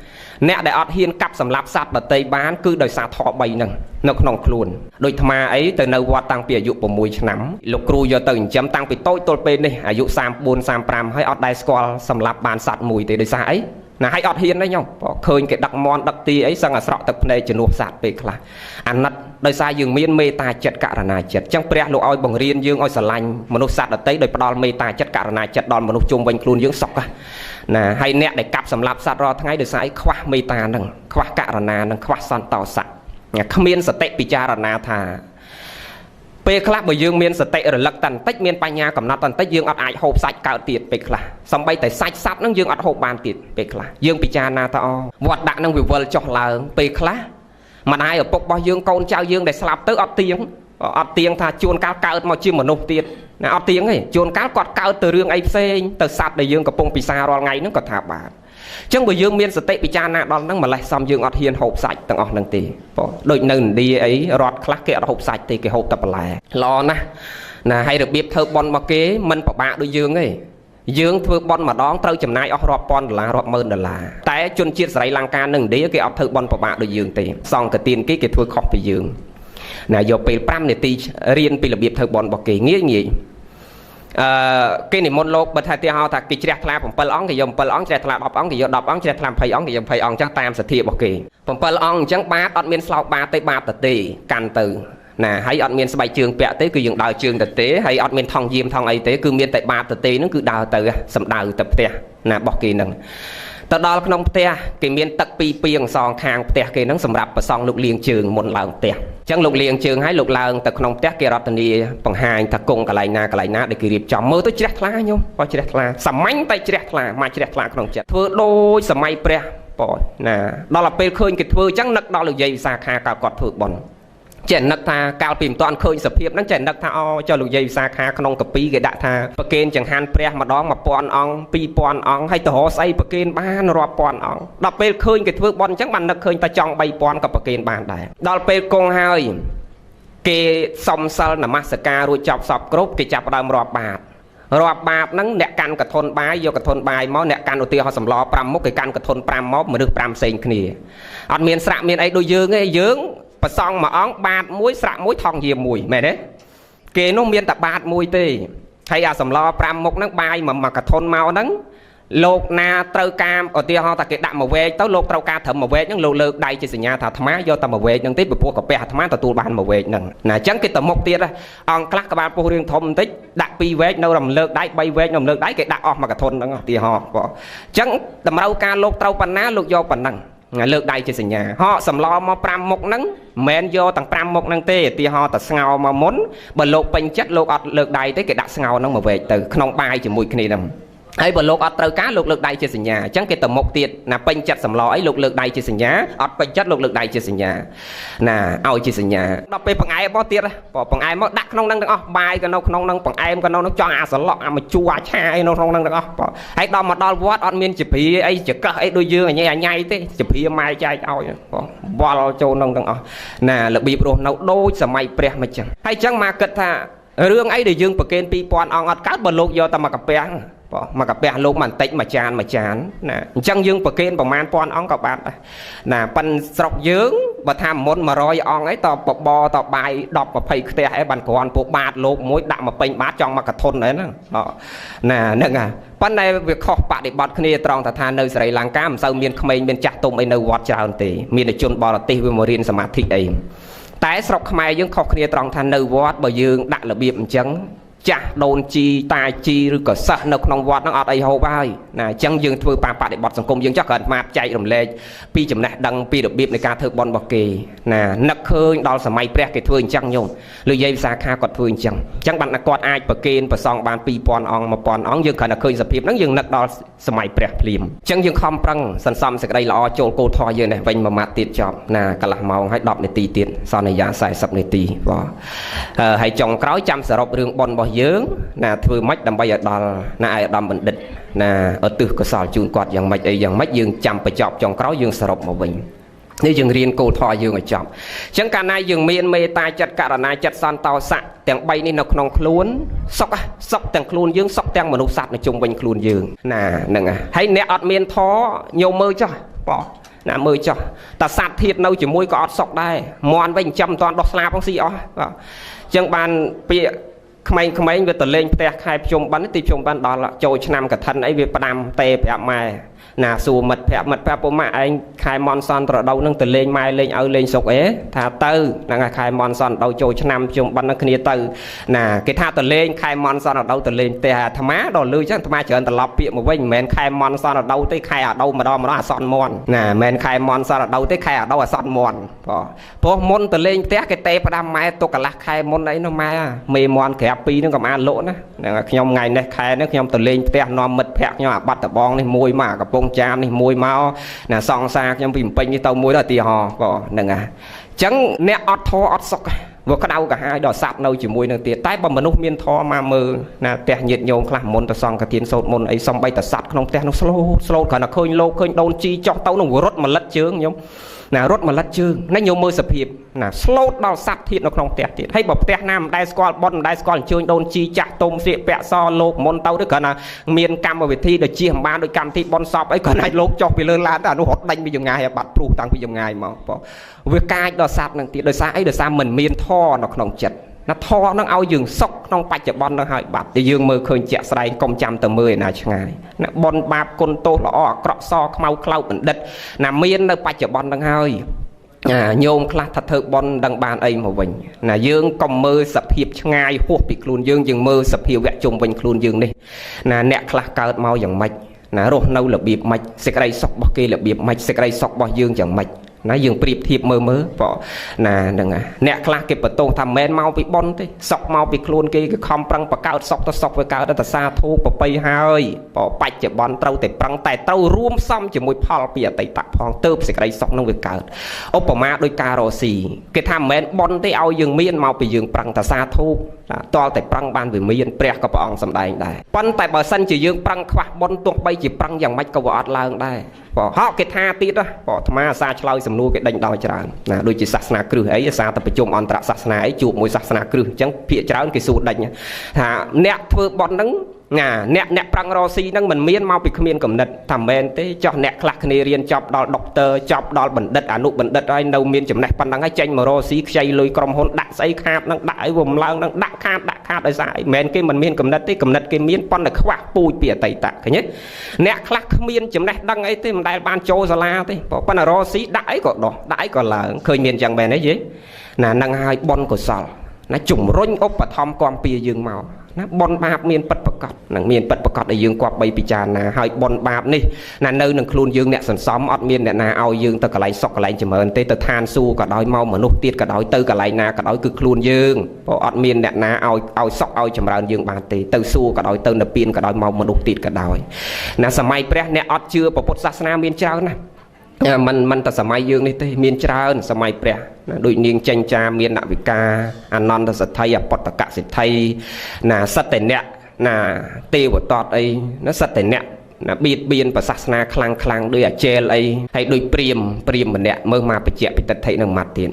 អ្នកដែលអត់ហ៊ានកាប់សម្លាប់សត្វដទៃបានគឺដោយសារធម៌3ហ្នឹងនៅក្នុងខ្លួនដូចអាត្មាអីទៅនៅវត្តតាំងពីអាយុ6ឆ្នាំលោកគ្រូយកទៅចិញ្ចឹមតាំងពីតូចទល់ពេលនេះអាយុ34 35ហើយអត់ដែលស្គាល់សម្លាប់បានសត្វមួយទេដោយសារអីណាហើយអត់ហ៊ានទេញោមឃើញគេដឹកមន់ដឹកទីអីសឹងអាស្រក់ទឹកភ្នែកជំនួសសត្វពេលខ្លះអាណិតដោយសារយើងមានមេត្តាចិត្តករណាចិត្តអញ្ចឹងព្រះលោកឲ្យបង្រៀនយើងឲ្យស្រឡាញ់មនុស្សសត្វដទៃដោយផ្ដល់មេត្តាចិត្តករណាចិត្តដល់មនុស្សជុំវិញខ្លួនយើងសុខណាហើយអ្នកដែលកាប់សម្លាប់សត្វរាល់ថ្ងៃដោយសារអីខ្វះមេត្តាហ្នឹងខ្វះករណាហ្នឹងខ្វះសន្តោសៈគ្មានសតិពិចារណាថាពេលខ្លះបើយើងមានសតិរលឹកតែបន្តិចមានបញ្ញាកំណត់តែបន្តិចយើងអត់អាចហូបសាច់កើតទៀតពេលខ្លះសំបីតែសាច់សត្វហ្នឹងយើងអត់ហូបបានទៀតពេលខ្លះយើងពិចារណាថាអូវត្តដាក់ហ្នឹងវាវិលចុះឡើងពេលខ្លះម្ដាយឪពុករបស់យើងកូនចៅយើងដែលស្លាប់ទៅអត់ទៀងថាជួនកាលកើតមកជាមនុស្សទៀតណាអត់ទៀងទេជួនកាលគាត់កើតទៅរឿងអីផ្សេងទៅសត្វដែលយើងកំពុងពិសារាល់ថ្ងៃហ្នឹងក៏ថាបានអញ្ចឹងបើយើងមានសតិពិចារណាដល់ហ្នឹងម្លេះសំយើងអត់ហ៊ានហូបសាច់ទាំងអស់ហ្នឹងទេបងដូចនៅឥណ្ឌាអីរដ្ឋខ្លះគេអត់ហូបសាច់ទេគេហូបតែបន្លែល្អណាស់ណាហើយរបៀបធ្វើបុណ្យរបស់គេមិនពិបាកដូចយើងទេយើងធ្វើបុណ្យម្ដងត្រូវចំណាយអស់រាប់ពាន់ដុល្លាររាប់ម៉ឺនដុល្លារតែជនជាតិស្រីលង្កានិងឥណ្ឌាគេអត់ធ្វើបុណ្យពិបាកដូចយើងទេសង្ឃទានគេគេធ្វើខុសពីយើងណាយកពេល5នាទីរៀនពីរបៀបធ្វើបុណ្យរបស់គេងាយងាយគេនិមន្តលោកបើថាទីហៅថាគេជ្រះថ្លា7អង្គគេយក7អង្គជ្រះថ្លា10អង្គគេយក10អង្គជ្រះថ្លា20អង្គគេយក20អង្គអញ្ចឹងតាមសទ្ធារបស់គេ7អង្គអញ្ចឹងបាតអត់មានស្លោកបាតទេបាតតទេកាន់ទៅណាហើយអត់មានស្បែកជើងពាក់ទេគឺយើងដើរជើងតទេហើយអត់មានថងយាមថងអីទេគឺមានតែបាតតទេហ្នឹងគឺដើរទៅសំដៅទៅផ្ទះណារបស់គេហ្នឹងទៅដល់ក្នុងផ្ទះគេមានទឹកពីរពាងសងខាងផ្ទះគេហ្នឹងសម្រាប់ប្រសង់លោកលាងជើងមុនឡើងផ្ទះអញ្ចឹងលោកលាងជើងហើយលោកឡើងទៅក្នុងផ្ទះគេរតនាបង្ហាញថាគង់កន្លែងណាកន្លែងណាដែលគេរៀបចំមើលទៅជ្រះថ្លាញោមបើជ្រះថ្លាសាមញ្ញតែជ្រះថ្លាមកជ្រះថ្លាក្នុងចិត្តធ្វើដូចសម័យព្រះបងណាដល់ទៅពេលឃើញគេធ្វើអញ្ចឹងនឹកដល់លោកយាយវិសាខាកាលគាត់ធ្វើបុណ្យ ចេះនឹកថាកាលពីមិនទាន់ឃើញសភាពហ្នឹងចេះនឹកថាអូចុះលោកយាយវិសាខាក្នុងកាពីគេដាក់ថាប្រគេនចង្ហាន់ព្រះម្ដង1000អង្គ2000អង្គហើយទៅរកស្អីប្រគេនបានរាប់ពាន់អង្គដល់ពេលឃើញគេធ្វើបុណ្យអញ្ចឹងបាននឹកឃើញតែចង់3000ក៏ប្រគេនបានដែរដល់ពេលគង់ហើយគេសុំសិលនមស្ការរួចចប់សពគ្រប់គេចាប់ផ្ដើមរាប់បាតរាប់បាតហ្នឹងអ្នកកាន់កធនបាយយកកធនបាយមកអ្នកកាន់ឧទាហរណ៍សម្ល5មុខគេកាន់កធន5មកមនុស្ស5ផ្សេងគ្នាអត់មានស្រាក់មានអីដូចយើងទេយើងប្រសង់មួយអង្គបាតមួយស្រាក់មួយថងយាមមួយមែនទេគេនោះមានតែបាតមួយទេហើយអាសម្ល5មុខហ្នឹងបាយមួយកធនមកហ្នឹងលោកណាត្រូវការឧទាហរណ៍ថាគេដាក់មួយវែកទៅលោកត្រូវការត្រឹមមួយវែកហ្នឹងលោកលើកដៃជាសញ្ញាថាអាត្មាយកតែមួយវែកហ្នឹងទេពីព្រោះកាពះអាត្មាទទួលបានមួយវែកហ្នឹងណាអញ្ចឹងគេទៅមុខទៀតអង្គខ្លះក្បាលពោះរៀងធំបន្តិចដាក់2វែកនៅរំលើកដៃ3វែកនៅរំលើកដៃគេដាក់អស់មួយកធនហ្នឹងឧទាហរណ៍បងអញ្ចឹងតម្រូវការលោកត្រូវប៉ុណ្ណាលោកយកប៉ុណ្ណឹងលើកដៃជាសញ្ញាហកសម្លមក5មុខហ្នឹងមិនមែនយកទាំង5មុខហ្នឹងទេឧទាហរណ៍តែស្ងោមកមុនបើលោកពេញចិត្តលោកអត់លើកដៃទេគេដាក់ស្ងោហ្នឹងមកវែកទៅក្នុងបាយជាមួយគ្នាហ្នឹងហើយបើលោកអត់ត្រូវការលោកលើកដៃជាសញ្ញាអញ្ចឹងគេទៅមុខទៀតណាពេញចិត្តសម្លអីលោកលើកដៃជាសញ្ញាអត់ពេញចិត្តលោកលើកដៃជាសញ្ញាណាឲ្យជាសញ្ញាដល់ពេលបង្អែមមកទៀតបង្អែមមកដាក់ក្នុងហ្នឹងទាំងអស់បាយក៏នៅក្នុងហ្នឹងបង្អែមក៏នៅហ្នឹងចង់អាសឡក់អាមជូរអាឆាអីនៅក្នុងហ្នឹងទាំងអស់ហើយដល់មកដល់វត្តអត់មានជាព្រាអីចកឹះអីដូចយើងអញញ៉ៃទេជាព្រាម៉ែចែកឲ្យវល់ចូលក្នុងទាំងអស់ណារបៀបរស់នៅដូចសម័យព្រះមកចឹងហើយចឹងមកគិតថារឿងអីដែលយើងប្រគេន2000អង្គអត់កើតបើលោកយកតែមកកាពះមកកាពះលោកបន្តិចមួយចានមួយចានណាអញ្ចឹងយើងប្រគេនប្រមាណពាន់អង្គក៏បានដែរណាប៉ិនស្រុកយើងបើថាមុន100អង្គអីតបបតបាយ10 20ខ្ទះអីបានគ្រាន់ពួកបាតលោកមួយដាក់មកពេញបាតចង់មកកធុនអីហ្នឹងណាហ្នឹងហ่ะប៉ុន្តែវាខុសបដិបត្តិគ្នាត្រង់ថានៅស្រីលង្កាមិនសូវមានក្មេងមានចាស់ទុំអីនៅវត្តច្រើនទេមានតែជនបរទេសវាមករៀនសមាធិអីតែស្រុកខ្មែរយើងខុសគ្នាត្រង់ថានៅវត្តបើយើងដាក់របៀបអញ្ចឹងចាស់ដូនជីតាជីឬក៏សិស្សនៅក្នុងវត្តហ្នឹងអត់អីហូបហើយណាអញ្ចឹងយើងធ្វើតាមបដិបត្តិសង្គមយើងចោះគ្រាន់តែចែករំលែកពីចំណេះដឹងពីរបៀបនៃការធ្វើបុណ្យរបស់គេណានឹកឃើញដល់សម័យព្រះគេធ្វើអញ្ចឹងញោមលោកយាយវិសាខាគាត់ធ្វើអញ្ចឹងអញ្ចឹងបានគាត់អាចប្រគេនប្រសង់បាន2000អង្គ1000អង្គយើងគ្រាន់តែឃើញសភាពហ្នឹងយើងនឹកដល់សម័យព្រះភ្លាមអញ្ចឹងយើងខំប្រឹងសន្សំសេចក្តីល្អចូលគោលធម៌យើងនេះវិញមួយម៉ាត់ទៀតចប់ណាកន្លះម៉ោងហើយ10នាទីទៀតសន្យា40នាទីបាទហើយចុងក្រោយចាំសរុបរឿងបុណ្យរបស់យើងណាធ្វើម៉េចដើម្បីឲ្យដល់ណាឯកឧត្តមបណ្ឌិតណាឧទ្ទិសកុសលជូនគាត់យ៉ាងម៉េចអីយ៉ាងម៉េចយើងចាំបញ្ចប់ចុងក្រោយយើងសរុបមកវិញនេះយើងរៀនគោលធម៌យើងឲ្យចប់អញ្ចឹងកាលណាយើងមានមេត្តាចិត្តករណាចិត្តសន្តោសៈទាំង3នេះនៅក្នុងខ្លួនសុខសុខទាំងខ្លួនយើងសុខទាំងមនុស្សសត្វនៅជុំវិញខ្លួនយើងណាហ្នឹងហើយអ្នកអត់មានធម៌ញោមមើលចុះបងណាមើលចុះតែសត្វធាតនៅជាមួយក៏អត់សុខដែរមន់វិញចាំមិនតាន់ដោះស្លាបផងស៊ីអស់បាទអញ្ចឹងបានពាក្យក្មេងៗវាទៅលេងផ្ទះខែភ្ជុំបិណ្ឌទីភ្ជុំបិណ្ឌដល់ចូលឆ្នាំកឋិនអីវាផ្ដាំទេប្រាប់ម៉ែណាសួរមិត្តប្រាប់មិត្តប្រាប់ពុកម៉ាក់ឯងខែមន់សន្នរដូវនឹងទៅលេងម៉ែលេងឪលេងស្រុកអីថាទៅហ្នឹងហើយខែមន់សន្នរដូវចូលឆ្នាំភ្ជុំបិណ្ឌនឹងគ្នាទៅណាគេថាទៅលេងខែមន់សន្នរដូវទៅលេងផ្ទះអាត្មាដល់លឺចឹងអាត្មាច្រើនត្រឡប់ពាក្យមកវិញមិនមែនខែមន់សន្នរដូវទេខែអាដូវម្ដងម្ដងអាសន្នមន់ណាមិនមែនខែមន់សន្នរដូវទេខែអាដូវអាសន្នមន់បងព្រោះមុនទៅលេងផ្ទះគេទេផ្ដាំម៉ែទុកកន្លះខែមុនអីនោះម៉ែមេមន់ក្រាបពីរនឹងកុំអានលក់ណាហ្នឹងខ្ញុំថ្ងៃនេះខែនេះខ្ញុំទៅលេងផ្ទះនាំមិត្តភក្តិខ្ញុំអាបាត់ដបងនេះមួយមកកំពង់ចាមនេះមួយមកណាសង្សារខ្ញុំពីពេញនេះទៅមួយដល់ឧទាហរណ៍បងហ្នឹងហ่ะអញ្ចឹងអ្នកអត់ធေါ်អត់សុខវាក្តៅកាហាយដល់សត្វនៅជាមួយនឹងទៀតតែបើមនុស្សមានធម៌មកមើលណាផ្ទះញាតិញោមខ្លះមុនទៅសង្ឃទានសូត្រមុនអីសំបីតែសត្វក្នុងផ្ទះនោះស្លូតស្លូតគ្រាន់តែឃើញលោកឃើញដូនជីចុះទៅនឹងរត់មកលិតជើងញោមណារត់មកលិតជើងណាញោមមើលសភាពណាស្លូតដល់សត្វធាតនៅក្នុងផ្ទះទៀតហើយបើផ្ទះណាមិនដែលស្គាល់បុណ្យមិនដែលស្គាល់អញ្ជើញដូនជីចាស់ទុំស្លៀកពាក់សលោកមុនទៅឬគ្រាន់តែមានកម្មវិធីដូចជាមិនបានដូចកម្មវិធីបុណ្យសពអីគ្រាន់តែលោកចុះពីលើឡានទៅអានោះរត់ដេញពីចម្ងាយឲ្យបាត់ព្រុសតាំងពីចម្ងាយមកបងវាកាចដល់សត្វនឹងទៀតដោយសារអីដោយសារមិនមានធម៌នៅក្នុងចិត្តណាធម៌នឹងឲ្យយើងសុខក្នុងបច្ចុប្បន្ននឹងហើយបាត់តែយើងមើលឃើញជាក់ស្ដែងកុំចាំទៅមើលឯណាឆ្ងាយណាបុណ្យបាបគុណទោសល្អអាក្រក់សខ្មៅខ្លោចបណ្ឌិតណាមាននៅបច្ចុប្បន្ននឹងហើយណាញោមខ្លះថាធ្វើបុណ្យដឹងបានអីមកវិញណាយើងកុំមើលសភាពឆ្ងាយហួសពីខ្លួនយើងយើងមើលសភាវៈជុំវិញខ្លួនយើងនេះណាអ្នកខ្លះកើតមកយ៉ាងម៉េចណារស់នៅរបៀបម៉េចសេចក្តីសុខរបស់គេរបៀបម៉េចសេចក្តីសុខរបស់យើងយ៉ាងម៉េច ណាយើងប្រៀបធៀបមើលមើលបងណាហ្នឹងអ្នកខ្លះគេបន្ទោសថាមិនមែនមកពីប៉ុនទេសុកមកពីខ្លួនគេគេខំប្រឹងបកើតសុកទៅសុកវាកើតតែសាធុប្របីហើយបងបច្ចុប្បន្នត្រូវតែប្រឹងតែត្រូវរួមផ្សំជាមួយផលពីអតីតផងទៅសេចក្តីសុខនឹងវាកើតឧបមាដោយការរកស៊ីគេថាមិនមែនប៉ុនទេឲ្យយើងមានមកពីយើងប្រឹងតែសាធុតលតែប្រឹងបានវាមានព្រះក៏ព្រះអង្គសម្ដែងដែរប៉ុន្តែបើសិនជាយើងប្រឹងខ្វះបុណ្យទោះបីជាប្រឹងយ៉ាងម៉េចក៏វាអត់ឡើងដែរបងហកគេថាទៀតណាបងអាត្មាអាសាឆ្លើយសំណួរគេដេញដល់ច្រើនណាដូចជាសាសនាគ្រឹះអីអាសាទៅប្រជុំអន្តរសាសនាអីជួបមួយសាសនាគ្រឹះអញ្ចឹងភាគច្រើនគេសួរដេញថាអ្នកធ្វើបុណ្យហ្នឹងណាអ្នកប្រឹងរកស៊ីហ្នឹងមិនមានមកពីគ្មានកំណត់ថាមែនទេចោះអ្នកខ្លះគ្នារៀនចប់ដល់ដុកទ័រចប់ដល់បណ្ឌិតអនុបណ្ឌិតហើយនៅមានចំណេះប៉ុណ្ណឹងហើយចេញមករកស៊ីខ្ចីលុយក្រុមហ៊ុនដាក់ស្អីខាតហ្នឹងដាក់អីវាមិនឡើងហ្នឹងដាក់ខាតដាក់ខាតដោយសារអីមិនមែនគេមិនមានកំណត់ទេកំណត់គេមានប៉ុន្តែខ្វះពូជពីអតីតឃើញទេអ្នកខ្លះគ្មានចំណេះដឹងអីទេមិនដែលបានចូលសាលាទេប៉ុន្តែរកស៊ីដាក់អីក៏ដោះដាក់អីក៏ឡើងឃើញមានចឹងមែនទេយេណាហ្នឹងហើយបុណ្យកុសលណាជំរុញឧបត្ថម្ភគាំពៀយើងមកណាបុណ្យបាបមានពិតប្រកបនឹងមានពិតប្រកបឲ្យយើងគប្បីពិចារណាហើយបុណ្យបាបនេះណានៅនឹងខ្លួនយើងអ្នកសន្សំអត់មានអ្នកណាឲ្យយើងទៅកន្លែងសុខកន្លែងចម្រើនទេទៅឋានសួគ៌ក៏ដោយមកមនុស្សទៀតក៏ដោយទៅកន្លែងណាក៏ដោយគឺខ្លួនយើងព្រោះអត់មានអ្នកណាឲ្យសុខឲ្យចម្រើនយើងបានទេទៅសួគ៌ក៏ដោយទៅនិព្វានក៏ដោយមកមនុស្សទៀតក៏ដោយណាសម័យព្រះអ្នកអត់ជឿពុទ្ធសាសនាមានច្រើនណាស់មិនតែសម័យយើងនេះទេមានច្រើនសម័យព្រះណាដូចនាងចេញចាមានណវិកាអនន្តសទ្ធិអបតកសិទ្ធិណាសត្វតែអ្នកណាទេវតតអីណាសត្វតែអ្នកណាបៀតបៀនប្រសាសនាខ្លាំងខ្លាំងដូចអាចេលអីហើយដូចព្រាមម្នាក់មើលមកបច្ចៈពិទិដ្ឋិនឹងម៉ាត់ទៀត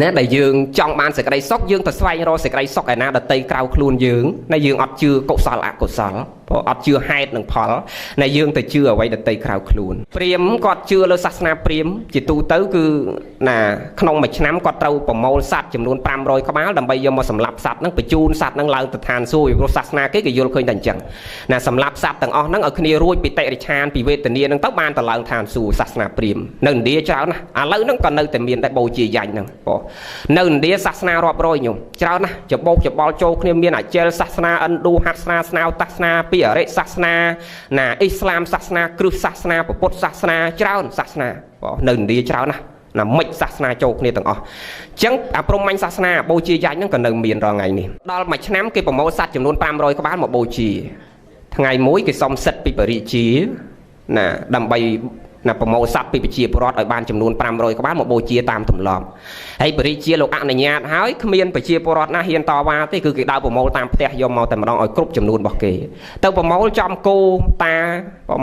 ណាដែលយើងចង់បានសេចក្តីសុខយើងទៅស្វែងរកសេចក្តីសុខឯណាដតីក្រៅខ្លួនយើងណាយើងអត់ជឿកុសលអកុសលព្រោះអត់ជឿហេតុនិងផលណាយើងទៅជឿអ្វីដតីក្រៅខ្លួនព្រាមគាត់ជឿលើសាសនាព្រាមជាទូទៅគឺណាក្នុងមួយឆ្នាំគាត់ត្រូវប្រមូលសត្វចំនួន500ក្បាលដើម្បីយកមកសម្លាប់សត្វហ្នឹងបញ្ជូនសត្វហ្នឹងឡើងទៅឋានសួគ៌ព្រោះសាសនាគេគេយល់ឃើញតែអញ្ចឹងណាសម្លាប់សត្វទាំងអស់ហ្នឹងឲ្យគ្នារួចពីតិរិឆានពីវេទនាហ្នឹងទៅបានទៅឡើងឋានសួគ៌សាសនាព្រាមនៅឥណ្ឌាច្រើនណាស់ឥឡូវហ្នឹងក៏នៅតែមានដែរបូជាយ៉ាញ់ហ្នឹងបងនៅឥណ្ឌាសាសនារាប់រយញោមច្រើនណាស់ច្បោកច្បល់ចូលគ្នាមានអាចេលសាសនាឥណ្ឌូហាសនាស្នោតាសនាពីអរិសាសនាណាអ៊ីស្លាមសាសនាគ្រឹះសាសនាពុទ្ធសាសនាច្រើនសាសនាបងនៅឥណ្ឌាច្រើនណាស់ណាមិចសាសនាចូលគ្នាទាំងអស់អញ្ចឹងអាព្រហ្មញ្ញសាសនាបូជាយ៉ាច់ហ្នឹងក៏នៅមានរាល់ថ្ងៃនេះដល់មួយឆ្នាំគេប្រមូលសត្វចំនួន500ក្បាលមកបូជាថ្ងៃមួយគេសុំសិទ្ធិពីបរិជាណាដើម្បីណាប្រមូលសត្វពីប្រជាពលរដ្ឋឲ្យបានចំនួន500ក្បាលមកបូជាតាមទម្លាប់ហើយបរិជាលោកអនុញ្ញាតហើយគ្មានប្រជាពលរដ្ឋណាហ៊ានតវ៉ាទេគឺគេដើរប្រមូលតាមផ្ទះយកមកតែម្ដងឲ្យគ្រប់ចំនួនរបស់គេទៅប្រមូលចំគោតា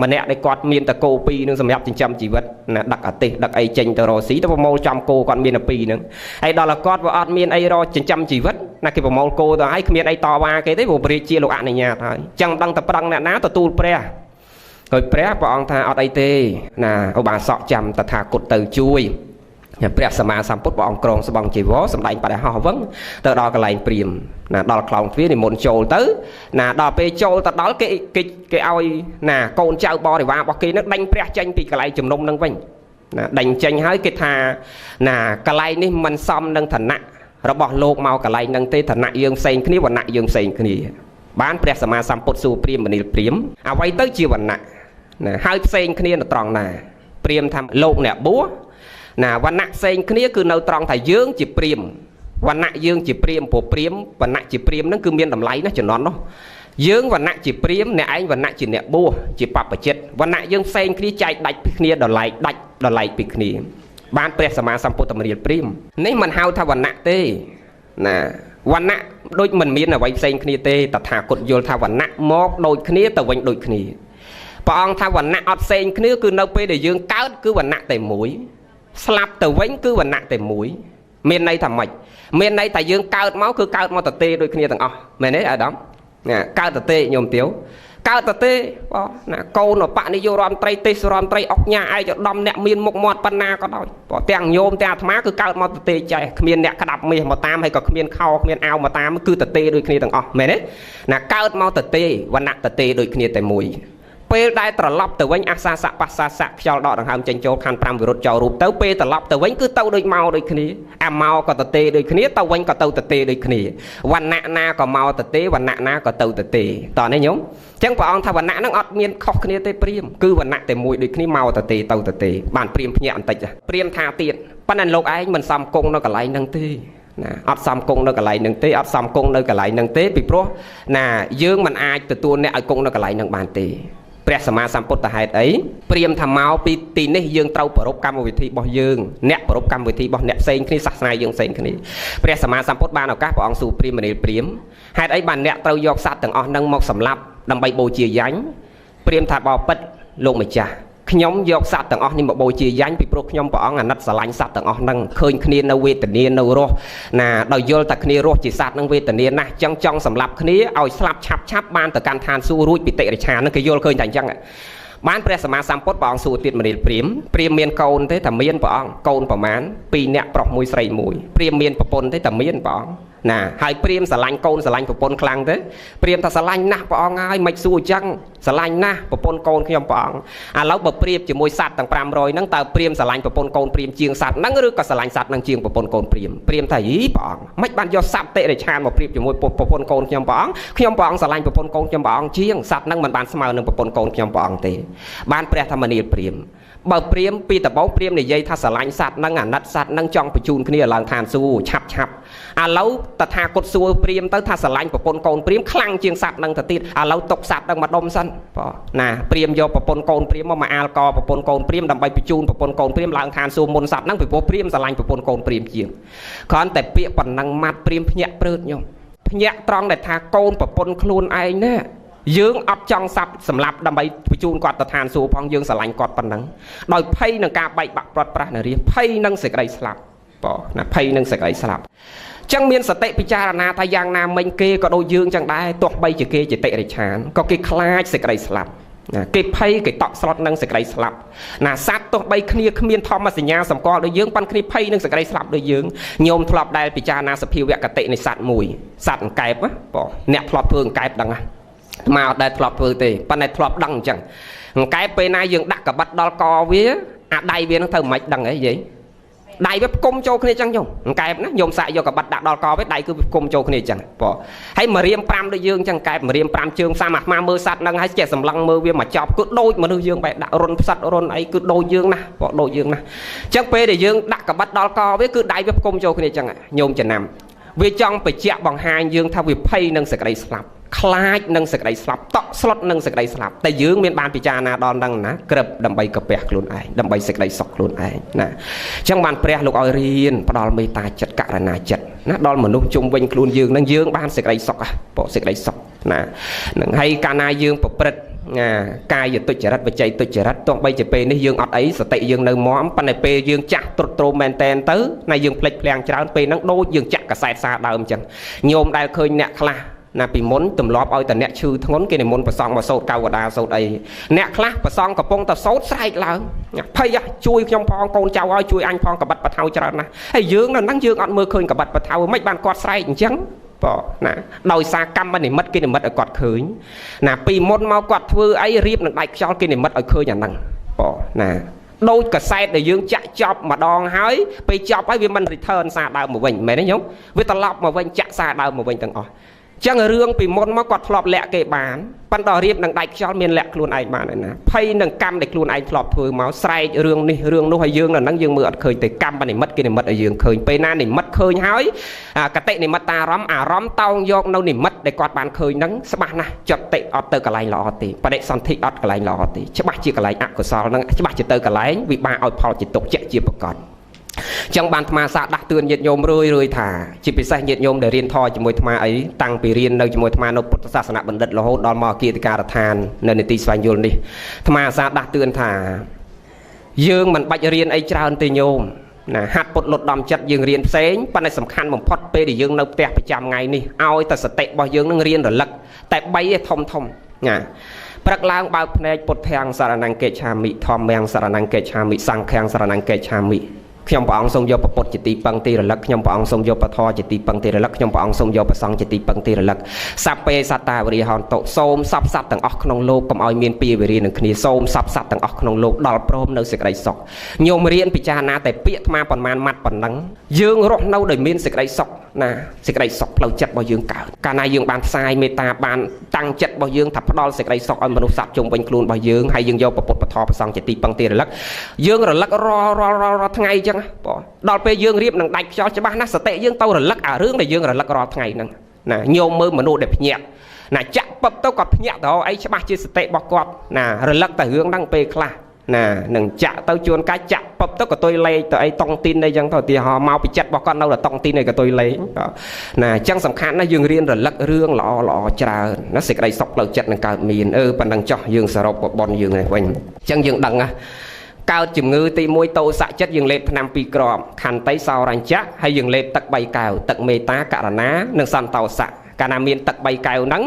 ម្នាក់ដែលគាត់មានតែគោពីរនឹងសម្រាប់ចិញ្ចឹមជីវិតណាដឹកអាទិសដឹកអីចេញទៅរកស៊ីទៅប្រមូលចំគោគាត់មានតែពីរហ្នឹងហើយដល់តែគាត់វាអត់មានអីរកចិញ្ចឹមជីវិតណាគេប្រមូលគោទៅហើយគ្មានអីតវ៉ាគេទេព្រោះបរិជាលោកអនុញ្ញាតហើយចឹងដឹងតែប្រឹងអ្នកណាទទួលព្រះហើយព្រះព្រះអង្គថាអត់អីទេណាឧបាសកចាំតថាគតទៅជួយព្រះសម្មាសម្ពុទ្ធព្រះអង្គក្រងស្បង់ជីវរសម្ដែងបដិហោះវឹងទៅដល់កន្លែងព្រាមណាដល់ខ្លោងទ្វារនិមន្តចូលទៅណាដល់ពេលចូលទៅដល់គេគេគេឲ្យណាកូនចៅបរិវាររបស់គេនឹងដេញព្រះចេញពីកន្លែងជំនុំនឹងវិញណាដេញចេញហើយគេថាណាកន្លែងនេះមិនសមនឹងឋានៈរបស់លោកមកកន្លែងនឹងទេឋានៈយើងផ្សេងគ្នាវណ្ណៈយើងផ្សេងគ្នាបានព្រះសម្មាសម្ពុទ្ធសួរព្រាមមនីលព្រាមអ្វីទៅជាវណ្ណៈណាហើយផ្សេងគ្នានៅត្រង់ណាព្រាមថាលោកអ្នកបួសណាវណ្ណៈផ្សេងគ្នាគឺនៅត្រង់ថាយើងជាព្រាមវណ្ណៈយើងជាព្រាមព្រោះព្រាមវណ្ណៈជាព្រាមហ្នឹងគឺមានតម្លៃណាស់ជំនាន់នោះយើងវណ្ណៈជាព្រាមអ្នកឯងវណ្ណៈជាអ្នកបួសជាបព្វជិតវណ្ណៈយើងផ្សេងគ្នាចែកដាច់ពីគ្នាដល់ឡែកដាច់ដល់ឡែកពីគ្នាបានព្រះសម្មាសម្ពុទ្ធមរាលព្រាមនេះមិនហៅថាវណ្ណៈទេណាវណ្ណៈដូចមិនមានអ្វីផ្សេងគ្នាទេតថាគតយល់ថាវណ្ណៈមកដូចគ្នាទៅវិញដូចគ្នាព្រះអង្គថាវណ្ណៈអត់ផ្សេងគ្នាគឺនៅពេលដែលយើងកើតគឺវណ្ណៈតែមួយស្លាប់ទៅវិញគឺវណ្ណៈតែមួយមានន័យថាម៉េចមានន័យថាយើងកើតមកគឺកើតមកតទេដូចគ្នាទាំងអស់មែនទេអាដាមណាកើតតទេញោមទាវកើតតទេបងណាកូនឧបនាយករដ្ឋមន្ត្រីទេសរដ្ឋមន្ត្រីអុកញ៉ាឯកឧត្តមអ្នកមានមុខមាត់ប៉ុណ្ណាក៏ដោយបងទាំងញោមទាំងអាត្មាគឺកើតមកតទេចេះគ្មានអ្នកក្តាប់មាសមកតាមហើយក៏គ្មានខោគ្មានអាវមកតាមគឺតទេដូចគ្នាទាំងអស់មែនទេណាកើតមកតទេវណ្ណៈតទេដូចគ្នាតែមួយ ពេលដែលត្រឡប់ទៅវិញអាសាសៈបាសាសៈខ្យល់ដកដង្ហើមចេញចូលខណ្ឌ5វិរុទ្ធចោលរូបទៅពេលត្រឡប់ទៅវិញគឺទៅដូចមកដូចគ្នាអាមកក៏ទៅទេដូចគ្នាទៅវិញក៏ទៅទៅទេដូចគ្នាវណ្ណៈណាក៏មកទៅទេវណ្ណៈណាក៏ទៅទៅទេតោះនេះញោមចឹងព្រះអង្គថាវណ្ណៈហ្នឹងអត់មានខុសគ្នាទេព្រាមគឺវណ្ណៈតែមួយដូចគ្នាមកទៅទេទៅទៅទេបានព្រាមភ្ញាក់បន្តិចព្រាមថាទៀតប៉ុន្តែលោកឯងមិនសមគង់នៅកន្លែងហ្នឹងទេណាអត់សមគង់នៅកន្លែងហ្នឹងទេអត់សមគង់នៅកន្លែងហ្នឹងទេពីព្រោះណាយើងមិនអាចទទួលអ្នកឲ្យគង់នៅកន្លែងហ្នឹងបានទេព្រះសម្មាសម្ពុទ្ធហេតុអីព្រាមថាមកពីទីនេះយើងត្រូវប្រពកម្មវិធីរបស់យើងអ្នកប្រពកម្មវិធីរបស់អ្នកផ្សេងគ្នាសាសនាយើងផ្សេងគ្នាព្រះសម្មាសម្ពុទ្ធបានឱកាសព្រះអង្គសួរព្រាមមនីព្រាមហេតុអីបានអ្នកត្រូវយកសត្វទាំងអស់ហ្នឹងមកសម្លាប់ដើម្បីបូជាយញ្ញព្រាមថាបបិទ្ធលោកម្ចាស់ខ្ញុំយកសត្វទាំងអស់នេះមកបូជាយញ្ញពីព្រោះខ្ញុំព្រះអង្គអាណិតស្រឡាញ់សត្វទាំងអស់ហ្នឹងឃើញគ្នានៅវេទនានៅរស់ណាដោយយល់តែគ្នារស់ជាសត្វហ្នឹងវេទនាណាស់ចឹងចង់សម្លាប់គ្នាឲ្យស្លាប់ឆាប់ឆាប់បានទៅកាន់ឋានសួគ៌រួចពីតិរិឆានហ្នឹងគេយល់ឃើញតែអញ្ចឹងបានព្រះសម្មាសម្ពុទ្ធព្រះអង្គសួរទៀតមនីព្រាមព្រាមមានកូនទេតែមានព្រះអង្គកូនប្រមាណ2នាក់ប្រុសមួយស្រីមួយព្រាមមានប្រពន្ធទេតែមានព្រះអង្គណាហើយព្រាមស្រឡាញ់កូនស្រឡាញ់ប្រពន្ធខ្លាំងទេព្រាមថាស្រឡាញ់ណាស់ព្រះអង្គហើយមិនសួរអញ្ចឹងស្រឡាញ់ណាស់ប្រពន្ធកូនខ្ញុំព្រះអង្គឥឡូវបើព្រៀបជាមួយសត្វទាំង500ហ្នឹងតើព្រាមស្រឡាញ់ប្រពន្ធកូនព្រាមជាងសត្វហ្នឹងឬក៏ស្រឡាញ់សត្វហ្នឹងជាងប្រពន្ធកូនព្រាមព្រាមថាយីព្រះអង្គមិនបានយកសត្វតិរិឆានមកព្រៀបជាមួយប្រពន្ធកូនខ្ញុំព្រះអង្គខ្ញុំព្រះអង្គស្រឡាញ់ប្រពន្ធកូនខ្ញុំព្រះអង្គជាងសត្វហ្នឹងមិនបានស្មើនឹងប្រពន្ធកូនខ្ញុំព្រះអង្គទេបានព្រះធម្មនាលព្រាមបើព្រាមពីដំបូងព្រាមនិយាយថាស្រឡាញ់សត្វហ្នឹងអាណិតសត្វហ្នឹងចង់បញ្ជូនគ្នាឡើងឋានសួគ៌ឆាប់ឆាប់ឥឡូវតថាគតសួរព្រាមទៅថាស្រឡាញ់ប្រពន្ធកូនព្រាមខ្លាំងជាងសត្វហ្នឹងទៅទៀតឥឡូវຕົកសត្វហ្នឹងមកដុំសិនបងណាព្រាមយកប្រពន្ធកូនព្រាមមកអាលកប្រពន្ធកូនព្រាមដើម្បីបញ្ជូនប្រពន្ធកូនព្រាមឡើងឋានសួគ៌មុនសត្វហ្នឹងពីព្រោះព្រាមស្រឡាញ់ប្រពន្ធកូនព្រាមជាងគ្រាន់តែពាក្យប៉ុណ្ណឹងម៉ាត់ព្រាមភ្ញាក់ព្រឺតញោមភ្ញាក់ត្រង់ដែលថាកូនប្រពន្ធខ្លួនឯងណាយើងអត់ចង់សាប់សម្លាប់ដើម្បីបញ្ជូនគាត់ទៅឋានសួគ៌ផងយើងស្រឡាញ់គាត់ប៉ុណ្ណឹងដោយភ័យនឹងការបែកបាក់ព្រាត់ប្រាសនារីភ័យនឹងសេចក្តីស្លាប់បងណាភ័យនឹងសេចក្តីស្លាប់ចឹងមានសតិពិចារណាថាយ៉ាងណាមិញគេក៏ដូចយើងចឹងដែរទោះបីជាគេជាតិរិឆានក៏គេខ្លាចសេចក្តីស្លាប់ណាគេភ័យគេតក់ស្លុតនឹងសេចក្តីស្លាប់ណាសត្វទោះបីគ្នាគ្មានធម្មសញ្ញាសម្គាល់ដូចយើងប៉ុន្តែគ្នាភ័យនឹងសេចក្តីស្លាប់ដូចយើងញោមធ្លាប់ដែលពិចារណាសភាវគតិនៃសត្វមួយសត្វអង្កែបបងអ្នកធ្លាប់ធ្វើអង្កែបដឹងណាមកអត់ដែលធ្លាប់ធ្វើទេប៉ុន្តែធ្លាប់ដឹងអញ្ចឹងអង្កែបពេលណាយើងដាក់កបិតដល់កវាអាដៃវានឹងធ្វើមិនដឹងអីយាយដៃវាផ្គុំចូលគ្នាអញ្ចឹងញោមអង្កែបណាញោមសាក់យកកបិតដាក់ដល់កវាដៃគឺផ្គុំចូលគ្នាអញ្ចឹងបងហើយមករៀម5ដូចយើងអញ្ចឹងកែបមករៀម5ជើងសាមអាត្មាមើលសត្វហ្នឹងហើយចេះសម្លឹងមើលវាមកចប់គឺដូចមនុស្សយើងបែបដាក់រុនផ្សិតរុនអីគឺដូចយើងណាស់បងដូចយើងណាស់អញ្ចឹងពេលដែលយើងដាក់កបិតដល់កវាគឺដៃវាផ្គុំចូលគ្នាអញ្ចឹងញោមចំណាំវាចង់បញ្ជាក់បង្ហាញយើងថាវាភ័យនឹងសេចក្តីស្លាប់ខ្លាចនឹងសេចក្តីស្លាប់តក់ស្លុតនឹងសេចក្តីស្លាប់តែយើងមានបានពិចារណាដល់ហ្នឹងណាក្រឹបដើម្បីកាពះខ្លួនឯងដើម្បីសេចក្តីសុខខ្លួនឯងណាអញ្ចឹងបានព្រះលោកឲ្យរៀនផ្ដល់មេត្តាចិត្តករណាចិត្តណាដល់មនុស្សជុំវិញខ្លួនយើងនឹងយើងបានសេចក្តីសុខពោសេចក្តីសុខណានឹងហើយកាលណាយើងប្រព្រឹត្តណាកាយទុច្ចរិតវិច័យទុច្ចរិតទោះបីជាពេលនេះយើងអត់អីសតិយើងនៅមាំប៉ុន្តែពេលយើងចាស់ទ្រុឌទ្រោមមែនតែនទៅណាយើងភ្លេចភ្លាំងច្រើនពេលហ្នឹងដូចយើងចាក់កសែតសារដើមអញ្ចឹងញោមដែលឃើញអ្នកខ្លះណាពីមុនទម្លាប់ឲ្យតែអ្នកឈឺធ្ងន់គេនិមន្តប្រសង់មកសូត្រកវតាសូត្រអីអ្នកខ្លះប្រសង់កំពុងតែសូត្រស្រែកឡើងភ័យជួយខ្ញុំផងកូនចៅឲ្យជួយអញផងកបិតបថៅច្រើនណាស់ហើយយើងនៅហ្នឹងយើងអត់មើលឃើញកបិតបថៅមិនបានគាត់ស្រែកអញ្ចឹងបងណាដោយសារកម្មនិមិត្តគេនិមិត្តឲ្យគាត់ឃើញណាពីមុនមកគាត់ធ្វើអីរៀបនឹងដាច់ខ្យល់គេនិមិត្តឲ្យឃើញអាហ្នឹងបងណាដូចកសែតដែលយើងចាក់ចប់ម្ដងហើយពេលចប់ហើយវាមិន return សារដើមមកវិញមែនទេញោមវាត្រឡប់មកវិញចាក់សារដើមមកវិញទាំងអស់ចឹងរឿងពីមុនមកគាត់ធ្លាប់លាក់គេបានប៉ុន្តែរៀបនឹងដាច់ខ្យល់មានលាក់ខ្លួនឯងបានឯណាភ័យនឹងកម្មដែលខ្លួនឯងធ្លាប់ធ្វើមកស្រែករឿងនេះរឿងនោះហើយយើងនៅហ្នឹងយើងមើលអត់ឃើញទេកម្មនិមិត្តគេនិមិត្តឲ្យយើងឃើញពេលណានិមិត្តឃើញហើយកតិនិមិត្តតាអារម្មណ៍អារម្មណ៍តោងយកនៅនិមិត្តដែលគាត់បានឃើញហ្នឹងច្បាស់ណាស់ចិត្តតិអត់ទៅកន្លែងល្អទេបដិសន្ធិអត់កន្លែងល្អទេច្បាស់ជាកន្លែងអកុសលហ្នឹងច្បាស់ជាទៅកន្លែងវិបាកឲ្យផលជាទុកជាជាប្រកបចឹងបានអាត្មាសាដាស់តឿនញាតិញោមរឿយរឿយថាជាពិសេសញាតិញោមដែលរៀនធម៌ជាមួយអាត្មាអីតាំងពីរៀននៅជាមួយអាត្មានៅពុទ្ធសាសនបណ្ឌិតរហូតដល់មកអគារការដ្ឋាននៅនីតិស្វែងយល់នេះអាត្មាសាដាស់តឿនថាយើងមិនបាច់រៀនអីច្រើនទេញោមណាហាត់ពុតលុតដំចិត្តយើងរៀនផ្សេងប៉ុន្តែសំខាន់បំផុតពេលដែលយើងនៅផ្ទះប្រចាំថ្ងៃនេះឲ្យតែសតិរបស់យើងនឹងរៀនរលឹកតែ3ឯធំធំណាព្រឹកឡើងបើកភ្នែកពុទ្ធាំងសរណង្កេឆាមិធម្មំសរណង្កេឆាមិសង្ឃាំងសរណង្កេឆាមិ ខ្ញុំព្រះអង្គសូមយកព្រះពុទ្ធជាទីពឹងទីរលឹកខ្ញុំព្រះអង្គសូមយកព្រះធម៌ជាទីពឹងទីរលឹកខ្ញុំព្រះអង្គសូមយកព្រះសង្ឃជាទីពឹងទីរលឹកសព្វេសត្តាវរិហន្តសូមសព្វសត្វទាំងអស់ក្នុងលោកកុំឲ្យមានពីវេរានឹងគ្នាសូមសព្វសត្វទាំងអស់ក្នុងលោកដល់ព្រមនៅសេចក្តីសុខញោមរៀនពិចារណាតែពាក្យអាត្មាប៉ុន្មានម៉ាត់ប៉ុណ្ណឹងយើងរស់នៅដោយមានសេចក្តីសុខណាសេចក្តីសុខផ្លូវចិត្តរបស់យើងកើតកាលណាយើងបានផ្សាយមេត្តាបានតាំងចិត្តរបស់យើងថាផ្ដល់សេចក្តីសុខឲ្យមនុស្សសត្វជុំវិញខ្លួនរបស់យើងហើយយើងយកព្រះពុទ្ធព្រះធម៌ព្រះសង្ឃជាទីពឹងទីរលឹកយើងរលឹករាល់រាល់រាល់ថ្ងៃអញ្ចឹងបងដល់ពេលយើងរៀបនឹងដាច់ខ្យល់ច្បាស់ណាស់សតិយើងទៅរលឹកអារឿងដែលយើងរលឹករាល់ថ្ងៃហ្នឹងណាញោមមើលមនុស្សដែលភ្ញាក់ណាចាក់ពឹបទៅគាត់ភ្ញាក់ទៅអីច្បាស់ជាសតិរបស់គាត់ណារលឹកតែរឿងហ្នឹងពេលខ្លះណានឹងចាក់ទៅជួនកាច់ចាក់ពឹបទៅក៏ទុយលេខទៅអីតុងទីនអីចឹងទៅឧទាហរណ៍មកពីចិត្តរបស់គាត់នៅតែតុងទីនអីក៏ទុយលេខណាអញ្ចឹងសំខាន់ណាស់យើងរៀនរលឹករឿងល្អល្អច្រើនណាសេចក្តីសុខផ្លូវចិត្តនឹងកើតមានប៉ុណ្ណឹងចោះយើងសរុបបនយើងនេះវិញអញ្ចឹងយើងដឹងណាកើតជំងឺទី1តោសៈចិត្តយើងលេបថ្នាំ2គ្រាប់ខន្តីសោរញ្ចៈហើយយើងលេបទឹក3កែវទឹកមេត្តាករណានិងសន្តោសៈកាលណាមានទឹក3កែវហ្នឹង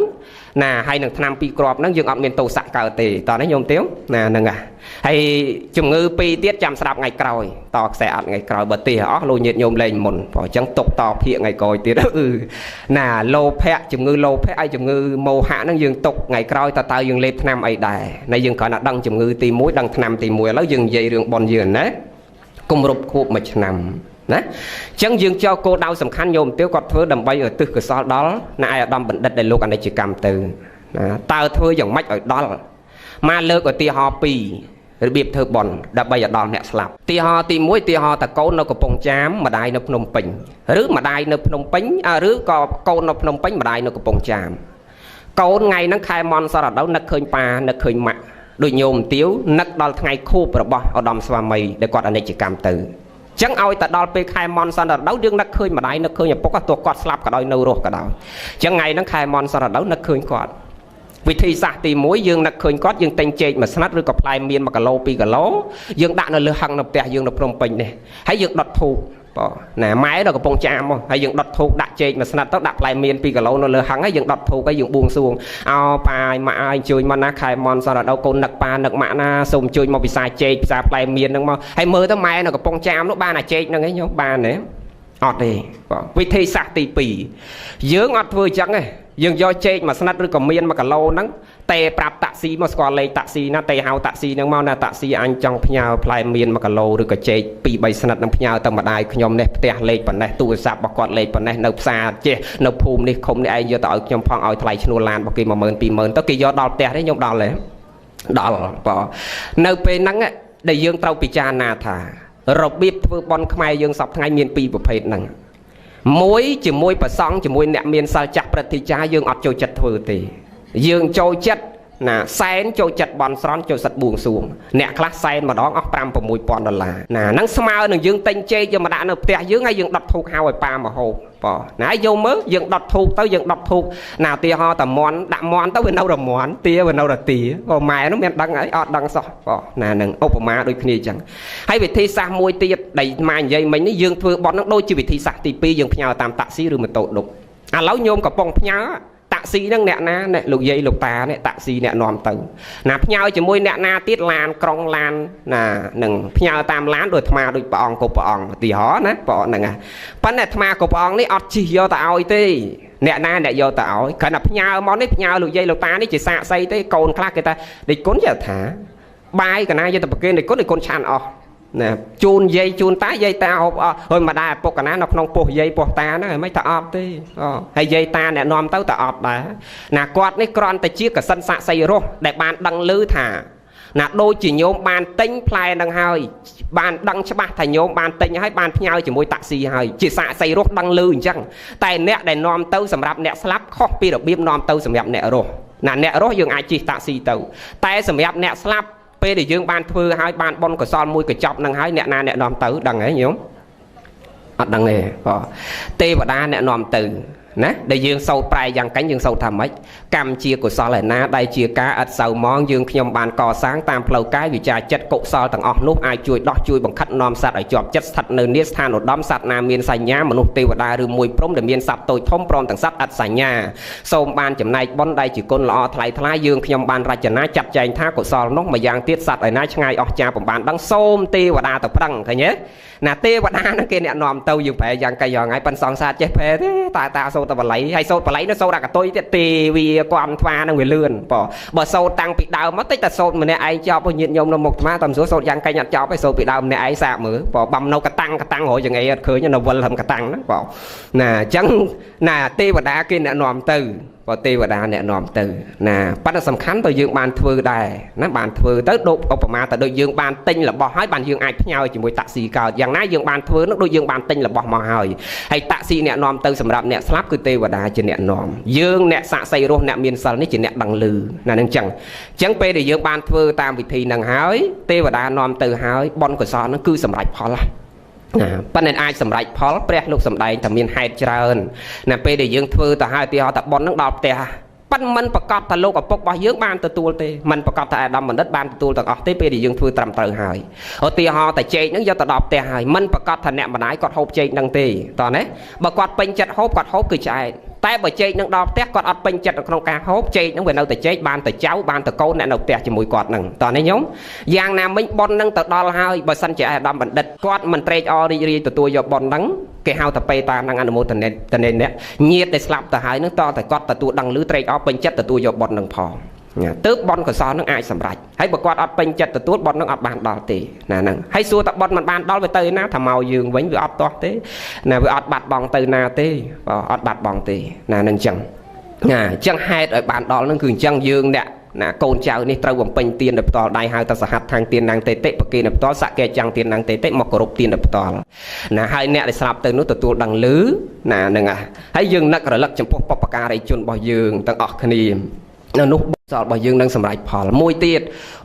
ណាហើយនឹងថ្នាំ2គ្រាប់ហ្នឹងយើងអត់មានតោសៈកើតទេតោះនេះញោមទៀវណាហ្នឹងហើយជំងឺ2ទៀតចាំស្ដាប់ថ្ងៃក្រោយតខ្សែអត់ថ្ងៃក្រោយបើទេអស់លោកញាតិញោមលែងមុនព្រោះអញ្ចឹងទុកតភាកថ្ងៃក្រោយទៀតណាលោភៈជំងឺលោភៈហើយជំងឺមោហៈហ្នឹងយើងទុកថ្ងៃក្រោយតើយើងលេបថ្នាំអីដែរណាយើងគ្រាន់តែដឹងជំងឺទី1ដឹងថ្នាំទី1ឥឡូវយើងនិយាយរឿងប៉ុនយើងណាគម្រប់ខួប1ឆ្នាំណាអញ្ចឹងយើងចោលគោលដៅសំខាន់ញោមទាវគាត់ធ្វើដើម្បីឲ្យទិសកុសលដល់ណាឯកឧត្តមបណ្ឌិតដែលលោកអនិច្ចកម្មទៅណាតើធ្វើយ៉ាងម៉េចឲ្យដល់មកលើកឧទាហរណ៍2របៀបធ្វើបុណ្យដើម្បីឲ្យដល់អ្នកស្លាប់ឧទាហរណ៍ទី1ឧទាហរណ៍តកូននៅកំពង់ចាមម្ដាយនៅភ្នំពេញឬម្ដាយនៅភ្នំពេញឬក៏កូននៅភ្នំពេញម្ដាយនៅកំពង់ចាមកូនថ្ងៃហ្នឹងខែមនសរដូវនឹកឃើញប៉ានឹកឃើញម៉ាក់ដូចញោមទាវនឹកដល់ថ្ងៃខួបរបស់ឧត្តមស្វាមីដែលគាត់អនិច្ចកម្មទៅចឹងឲ្យតែដល់ពេលខែមនសរដូវយើងនឹកឃើញម្ដាយនឹកឃើញឪពុកទោះគាត់ស្លាប់ក៏ដោយនៅរស់ក៏ដោយចឹងថ្ងៃហ្នឹងខែមនសរដូវនឹកឃើញគាត់វិធីសាស្ត្រទី1យើងនឹកឃើញគាត់យើងទិញចេកមួយស្និតឬក៏ផ្លែមៀន1គីឡូ2គីឡូយើងដាក់នៅលើហឹងនៅផ្ទះយើងនៅភ្នំពេញនេះហើយយើងដុតធូបបងណាម៉ែនៅកំពង់ចាមមកហើយយើងដុតធូបដាក់ចេកមួយស្និតទៅដាក់ផ្លែមៀន2គីឡូនៅលើហឹងហើយយើងដុតធូបហើយយើងបួងសួងអោប៉ាយម៉ាក់អើយជួយមកណាខែមនសរដូវកូននឹកប៉ានឹកម៉ាក់ណាសូមជួយមកពិសាចេកពិសាផ្លែមៀនហ្នឹងមកហើយមើលទៅម៉ែនៅកំពង់ចាមនោះបានអាចេកហ្នឹងឯងញោមបានទេអត់ទេបងវិធីសាស្ត្រទី2យើងអត់ធ្វើអញ្ចឹងទេយើងយកចេកមួយស្និតឬក៏មៀន1គីឡូហ្នឹងតែប្រាប់តាក់ស៊ីមកស្គាល់លេខតាក់ស៊ីណាតែហៅតាក់ស៊ីហ្នឹងមកណាតាក់ស៊ីអញចង់ផ្ញើផ្លែមៀន1គីឡូឬក៏ចេក2 3ស្និតនឹងផ្ញើទៅម្ដាយខ្ញុំនេះផ្ទះលេខប៉ុណ្ណេះទូរស័ព្ទរបស់គាត់លេខប៉ុណ្ណេះនៅផ្សារចេះនៅភូមិនេះឃុំនេះឯងយកទៅឲ្យខ្ញុំផងឲ្យថ្លៃឈ្នួលឡានរបស់គេ10000 20000ទៅគេយកដល់ផ្ទះទេខ្ញុំដល់ទេដល់បងនៅពេលហ្នឹងដែលយើងត្រូវពិចារណាថារបៀបធ្វើបុណ្យខ្មែរយើងសប្តាហ៍ថ្ងៃមានពីរប្រភេទហ្នឹងមួយជាមួយប្រសង់ជាមួយអ្នកមានសិលចាស់ព្រឹទ្ធាចារ្យយើងអត់ចូលចិត្តធ្វើទេយើងចូលចិត្តណាសែនចូលចិត្តបន់ស្រន់ចូលចិត្តបួងសួងអ្នកខ្លះសែនម្ដងអស់5 6000ដុល្លារណាហ្នឹងស្មើនឹងយើងទិញចេកយកមកដាក់នៅផ្ទះយើងហើយយើងដុតធូបហៅឲ្យប៉ាមកហូបបងណាយកមើលយើងដុតធូបទៅយើងដុតធូបណាឧទាហរណ៍តែមន់ដាក់មន់ទៅវានៅតែមន់ទាវានៅតែទាក៏ម៉ែនោះមានដឹងអីអត់ដឹងសោះបងណានឹងឧបមាដូចគ្នាអញ្ចឹងហើយវិធីសាស្ត្រមួយទៀតដែលម៉ែនិយាយមិញនេះយើងធ្វើបន់ហ្នឹងដូចជាវិធីសាស្ត្រទី2យើងផ្ញើតាមតាក់ស៊ីឬម៉ូតូឌុបឥឡូវញោមកំពុងផ្ញើតាក់ស៊ីហ្នឹងអ្នកណាអ្នកលោកយាយលោកតានេះតាក់ស៊ីអ្នកនាំទៅណាផ្ញើជាមួយអ្នកណាទៀតឡានក្រុងឡានណានឹងផ្ញើតាមឡានដោយអាត្មាដូចព្រះអង្គគ្រប់ព្រះអង្គឧទាហរណ៍ណាព្រះអង្គហ្នឹងប៉ុន្តែអាត្មាគ្រប់ព្រះអង្គនេះអត់ជិះយកទៅឲ្យទេអ្នកណាអ្នកយកទៅឲ្យគ្រាន់តែផ្ញើមកនេះផ្ញើលោកយាយលោកតានេះជាសាកសីទេកូនខ្លះគេថាដេចគុណយថាបាយកណាយកទៅប្រគេនដេចគុណដេចគុណឆាន់អស់ណាជូនយាយជូនតាយាយតាហូបអស់ហើយម្ដាយឪពុកកណានៅក្នុងពោះយាយពោះតាហ្នឹងមិនថាអត់ទេអូហើយយាយតាអ្នកនាំទៅតែអត់ដែរណាគាត់នេះគ្រាន់តែជាកសិនសាក់សីរស់ដែលបានដឹងឮថាណាដូចជាញោមបានទិញផ្លែនឹងហើយបានដឹងច្បាស់ថាញោមបានទិញហើយបានផ្ញើជាមួយតាក់ស៊ីហើយជាសាក់សីរស់ដឹងឮអញ្ចឹងតែអ្នកដែលនាំទៅសម្រាប់អ្នកស្លាប់ខុសពីរបៀបនាំទៅសម្រាប់អ្នករស់ណាអ្នករស់យើងអាចជិះតាក់ស៊ីទៅតែសម្រាប់អ្នកស្លាប់ពេលដែលយើងបានធ្វើហើយបានបុណ្យកុសលមួយកញ្ចប់នឹងហើយអ្នកណាអ្នកនាំទៅដឹងហ៎ញោមអត់ដឹងទេបងទេវតាអ្នកនាំទៅ ណាដែលយើងសូត្រប្រែយ៉ាងកាញ់យើងសូត្រថាម៉េចកម្មជាកុសលឯណាដែលជាការឥតសៅមងយើងខ្ញុំបានកសាងតាមផ្លូវកាយវិចារចិត្តកុសលទាំងអស់នោះអាចជួយដោះជួយបង្ខិតនាំសត្វឲ្យជាប់ចិត្តស្ថិតនៅនាស្ថានឧត្តមសត្វណាមានសញ្ញាមនុស្សទេវតាឬមួយព្រំដែលមានសត្វតូចធំព្រមទាំងសត្វឥតសញ្ញាសូមបានចំណែកបុណ្យដែលជាគុណល្អថ្លៃថ្លាយើងខ្ញុំបានរចនាចាត់ចែងថាកុសលនោះម្យ៉ាងទៀតសត្វឯណាឆ្ងាយអស់ចាបំបានដឹងសូមទេវតាទៅប្រឹងឃើញទេណាទេវតាហ្នឹងគេអ្នកនាំទៅយើងប្រែយ៉ាងកៃយ៉ាងថ្ងៃប៉ិនសង្សារចេះប្រែទេតាតាសូត្របល័យហើយសូត្របល័យនោះសូត្រអាកតុយទៀតទេវាគំថ្វានឹងវាលឿនបើសូត្រតាំងពីដើមមកតិចតែសូត្រម្នាក់ឯងចប់ញាតិញោមនៅមុខអាត្មាតាមសួរសូត្រយ៉ាងកៃអត់ចប់ទេសូត្រពីដើមម្នាក់ឯងសាកមើលបើបំនៅកតាំងកតាំងរយយ៉ាងអីអត់ឃើញនៅវិលធំកតាំងហ្នឹងបើណាអញ្ចឹងណាទេវតាគេអ្នកនាំទៅបើទេវតាអ្នកនាំទៅណាប៉ុន្តែសំខាន់ទៅយើងបានធ្វើដែរណាបានធ្វើទៅដូចឧបមាទៅដូចយើងបានទិញរបស់ហើយបានយើងអាចផ្ញើជាមួយតាក់ស៊ីកើតយ៉ាងណាយើងបានធ្វើនោះដូចយើងបានទិញរបស់មកហើយហើយតាក់ស៊ីអ្នកនាំទៅសម្រាប់អ្នកស្លាប់គឺទេវតាជាអ្នកនាំយើងអ្នកសាក់សីរស់អ្នកមានសិលនេះជាអ្នកដឹងឮណានឹងចឹងចឹងពេលដែលយើងបានធ្វើតាមវិធីនឹងហើយទេវតានាំទៅហើយបុណ្យកុសលនឹងគឺសម្រេចផលណាប៉ុន្តែអាចសម្រេចផលព្រះលោកសម្ដែងតែមានហេតុច្រើនណាពេលដែលយើងធ្វើទៅហើយទីហោតាបុណ្យនឹងដល់ផ្ទះប៉ិនមិនប្រកាសថាលោកឪពុករបស់យើងបានទទួលទេមិនប្រកាសថាអាដាមបណ្ឌិតបានទទួលទាំងអស់ទេពេលដែលយើងធ្វើត្រឹមត្រូវហើយឧទាហរណ៍តែចេកនឹងយកទៅដល់ផ្ទះហើយមិនប្រកាសថាអ្នកម្ដាយគាត់ហូបចេកនឹងទេតោះណាបើគាត់ពេញចិត្តហូបគាត់ហូបគឺឆ្អែតតែបើចេកនឹងដល់ផ្ទះគាត់អត់ពេញចិត្តនៅក្នុងការហូបចេកនឹងវានៅតែចេកបានតែចៅបានតែកូនអ្នកនៅផ្ទះជាមួយគាត់នឹងតោះនេះញោមយ៉ាងណាមិញប៉ុននឹងទៅដល់ហើយបើសិនជាអាដាមបណ្ឌិតគាត់មិនត្រេកអររីករាយទទួលយកប៉ុននឹងគេហៅថាបេតានឹងអនុមោទនៈតនេអ្នកញាតដែលស្លាប់ទៅហើយនឹងតតែគាត់ទទួលដឹងឮត្រេកអរពេញចិត្តទទួលយកប៉ុននឹងផងទើបបុណ្យកុសលនឹងអាចសម្រេចហើយបើគាត់អត់ពេញចិត្តទទួលបុណ្យនឹងអត់បានដល់ទេណាហ្នឹងហើយសួរតែបុណ្យមិនបានដល់វាទៅណាថាមកយើងវិញវាអត់ទាស់ទេណាវាអត់បាត់បង់ទៅណាទេបើអត់បាត់បង់ទេណានឹងអញ្ចឹងណាអញ្ចឹងហេតុឲ្យបានដល់នឹងគឺអញ្ចឹងយើងអ្នកណាកូនចៅនេះត្រូវបំពេញទានដោយផ្ទាល់ដៃហៅថាសហដ្ឋាងទាននងតេតិប្រគេនដោយផ្ទាល់សកេចាំងទាននងតេតិមកគោរពទានដោយផ្ទាល់ណាហើយអ្នកដែលស្លាប់ទៅនោះទទួលដឹងឮណាហ្នឹងហើយយើងនឹករលឹកចំពោះបុព្វការីជនរបស់យើងទាំងអស់គ្នានៅនោះសល់របស់យើងនឹងសម្រេចផលមួយទៀត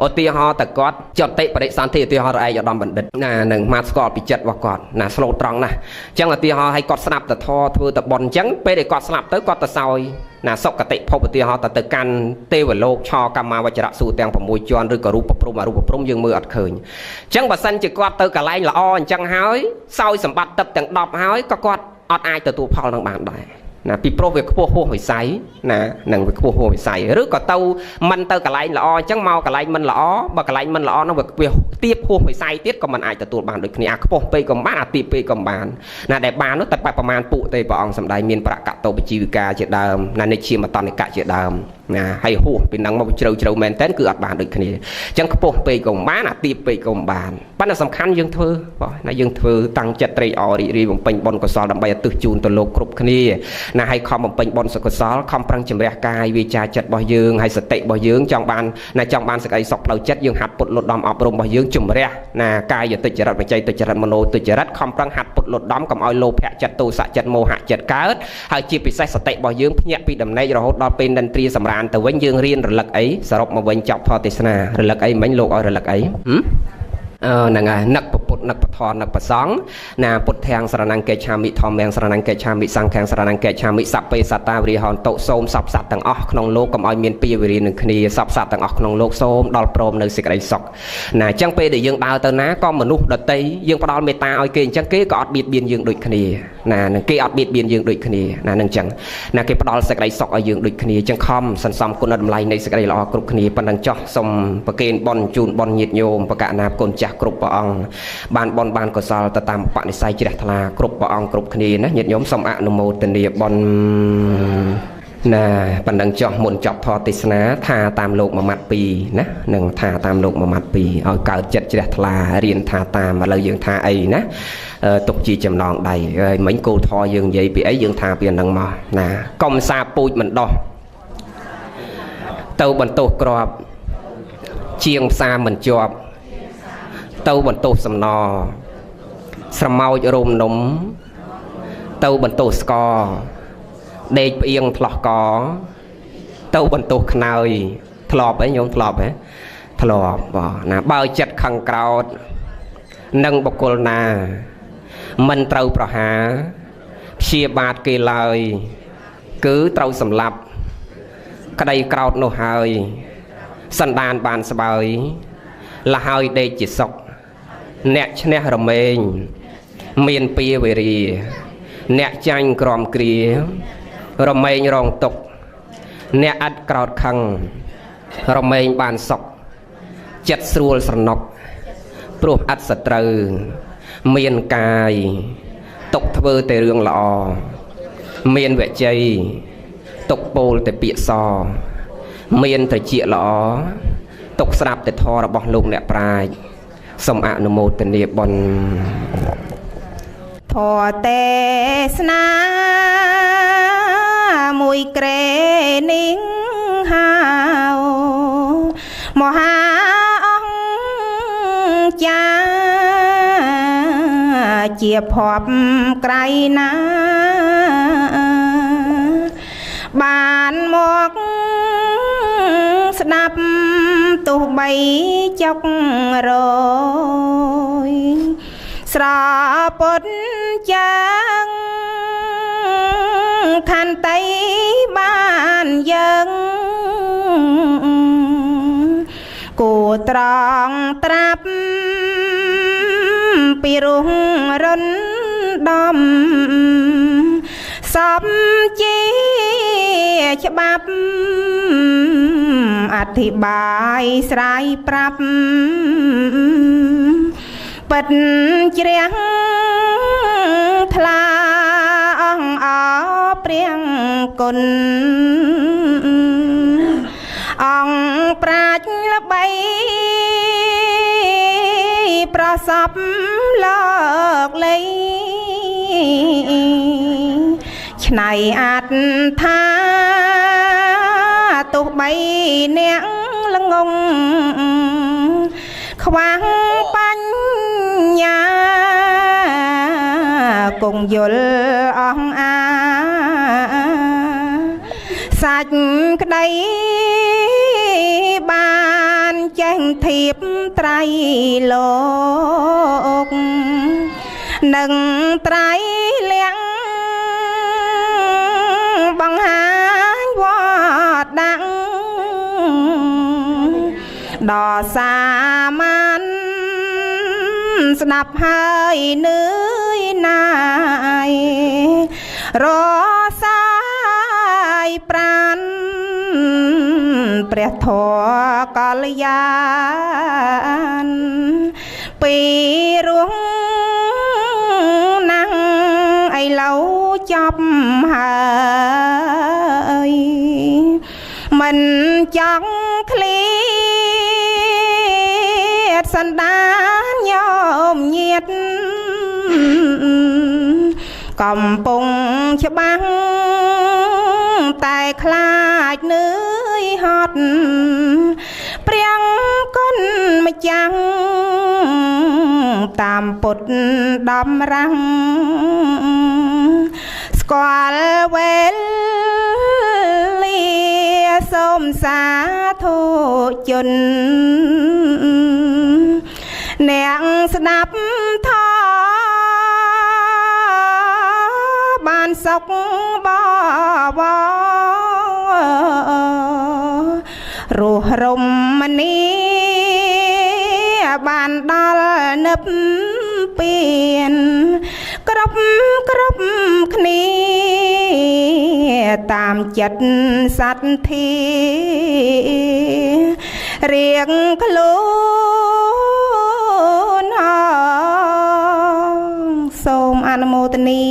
ឧទាហរណ៍តគាត់ចតិបរិសន្ធិឧទាហរណ៍ឯកឧត្តមបណ្ឌិតណានឹងមកស្គាល់ពីចិត្តរបស់គាត់ណាស្លូតត្រង់ណាស់អញ្ចឹងឧទាហរណ៍ឲ្យគាត់ស្ដាប់តធធ្វើតប៉ុនអញ្ចឹងពេលដែលគាត់ស្លាប់ទៅគាត់ទៅសោយណាសុគតិភពឧទាហរណ៍ទៅកាន់ទេវលោកឆកម្មាវចរៈសួរទាំង6ជាន់ឬក៏រូបព្រំអរូបព្រំយើងមើលអត់ឃើញអញ្ចឹងបើសិនជាគាត់ទៅកន្លែងល្អអញ្ចឹងហើយសោយសម្បត្តិទឹកទាំង10ហើយក៏គាត់អត់អាចទទួលផលនឹងបានដែរណាពីព្រោះវាខ្ពស់ហួសវិស័យណានឹងវាខ្ពស់ហួសវិស័យឬក៏ទៅមិនទៅកន្លែងល្អអញ្ចឹងមកកន្លែងមិនល្អបើកន្លែងមិនល្អនោះវាទៀបហួសវិស័យទៀតក៏មិនអាចទទួលបានដូចគ្នាអាខ្ពស់ពេកក៏បានអាទៀបពេកក៏បានណាដែលបាននោះតែប្រមាណពួកទេព្រះអង្គសម្ដែងមានប្រកតោបជីវិកាជាដើមណានិជាមតនិកៈជាដើមណាហើយហួសពីនឹងមកជ្រៅជ្រៅមែនតើគឺអត់បានដូចគ្នាអញ្ចឹងខ្ពស់ពេកក៏បានអាទៀបពេកក៏បានប៉ុន្តែសំខាន់យើងធ្វើបងណាយើងធ្វើតាំងចិត្តត្រេកអររីករាយបំពេញបុណ្យកុសលដើម្បីឧទ្ទិសជូនទៅលោកគ្រប់គ្នាណាឲ្យខំបំពេញបុណ្យកុសលខំប្រឹងជំរះកាយវាចាចិត្តរបស់យើងហើយសតិរបស់យើងចង់បានណាចង់បានសេចក្តីសុខផ្លូវចិត្តយើងហាត់ពុតលុតដំអប់រំរបស់យើងជំរះណាកាយទុច្ចរិតវិច័យទុច្ចរិតមโนទុច្ចរិតខំប្រឹងហាត់ពុតលុតដំកុំឲ្យលោភៈចិត្តទោសៈចិត្តមោហៈចិត្តកើតហើយជាពិសេសសតិរបស់យើងភ្ញាក់ពីដំណេករហូតដល់ពេលនិន្ទ្រាសម្រានទៅវិញយើងរៀនរលឹកអីសរុបមកវិញចប់ធម៌ទេសនារលឹកអីមិញលោកឲ្យរលឹកអីហ្នឹងហើយនឹកពុទ្ធនឹកពធនឹកប្រសង្ឃណាពុទ្ធាំងស្រណង្កេឆាមិធម្មំស្រណង្កេឆាមិសង្ឃំស្រណង្កេឆាមិសព្ពេសត្តាវរិហន្តសូមសពសត្វទាំងអស់ក្នុងលោកកុំឲ្យមានពៀវរានឹងគ្នាសពសត្វទាំងអស់ក្នុងលោកសូមដល់ព្រមនៅសេចក្តីសុខណាអញ្ចឹងពេលដែលយើងដើរទៅណាក៏មនុស្សដតីយើងផ្ដល់មេត្តាឲ្យគេអញ្ចឹងគេក៏អត់បៀតបៀនយើងដូចគ្នាណានឹងគេអត់បៀតបៀនយើងដូចគ្នាណានឹងអញ្ចឹងណាគេផ្ដល់សេចក្តីសុខឲ្យយើងដូចគ្នាអញ្ចឹងខំសន្សំគុណតម្លៃនៃសេចក្តីល្អគ្រប់គ្នាប៉ុណ្ណឹងចោះសូមប្រគេនបុណ្យជូនបុណ្យញាតិញោមបកណាគុណចាស់គ្រប់ព្រះអង្គបានបុណ្យបានកុសលទៅតាមបនិស័យជ្រះថ្លាគ្រប់ព្រះអង្គគ្រប់គ្នាណាញាតិញោមសូមអនុមោទនាបុណ្យណាប៉ុណ្ណឹងចោះមុនចប់ធម៌ទេសនាថាតាមលោកមួយម៉ាត់ពីរណានឹងថាតាមលោកមួយម៉ាត់ពីរឲ្យកើតចិត្តជ្រះថ្លារៀនថាតាមឥឡូវយើងថាអីណាទុកជាចំណងដៃហើយមិញគោលធម៌យើងនិយាយពីអីយើងថាពីអានឹងមកណាកុំសាពូជមិនដោះទៅបន្ទោសក្របជាងផ្សារមិនជាប់ទៅបន្ទោសសំណស្រមោចរោមនំទៅបន្ទោសស្ករដេកផ្អៀងផ្លោះកទៅបន្ទោសខ្នើយធ្លាប់អីញោមធ្លាប់ហ៎ធ្លាប់បងណាបើចិត្តខឹងក្រោតនឹងបុគ្គលណាមិនត្រូវប្រហារព្យាបាទគេឡើយ គឺត្រូវសម្លាប់ក្តីក្រោធនោះហើយសន្តានបានស្បើយលហើយដេកជាសុខអ្នកឈ្នះរមែងមានពៀវេរាអ្នកចាញ់ក្រំគ្រារមែងរងទុកអ្នកអត់ក្រោតខឹងរមែងបានសុខចិត្តស្រួលស្រណុកព្រោះអត់សត្រូវមានកាយទុកធ្វើតែរឿងល្អមានវជ័យទុកពោលតែពាក្យសមានត្រចៀកល្អទុកស្ដាប់តែធម៌របស់លោកអ្នកប្រាជ្ញសូមអនុមោទនាបុណ្យធម៌ទេសនាមួយក្រេនេះហៅមហាអង្គចាជាភពក្រៃណាបានមកស្ដាប់ទោះបីចុករយស្រពុតចឹងខន្តីបានយើងគួត្រង់ត្រាប់ពីរុងរុនដំសំជាច្បាប់អធិប្បាយស្រាយប្រាប់ពិតជ្រះថ្លាអង្គអព្រះគុណអង្គប្រាជ្ញល្បីប្រសពលោកលៃឆ្នៃអត្ថាទោះបីអ្នកល្ងងខ្វះបញ្ញាគង់យល់អស់អាសាច់ក្តីបានចេះធៀបត្រៃលោកនិងត្រៃលក្ខបង្ហាញវត្តដាក់ដល់សាមញ្ញស្ដាប់ហើយនឿយណាយរសាយប្រានព្រះធម៌កល្យានពីរងណាំងឥឡូវចប់ហើយមិនចង់ឃ្លាតសន្តានញោមញាតកំពុងច្បាស់តែខ្លាចនឿយហត់ព្រះគុណម្ចាស់តាមពុទ្ធដំរាំងស្គាល់វេលាសូមសាធុជនអ្នកស្ដាប់ធម៌បានសុខបវររស់រមនីបានដល់និព្វានគ្រប់គ្រប់គ្នាតាមចិត្តសទ្ធារៀងខ្លួនហងសូមអនុមោទនា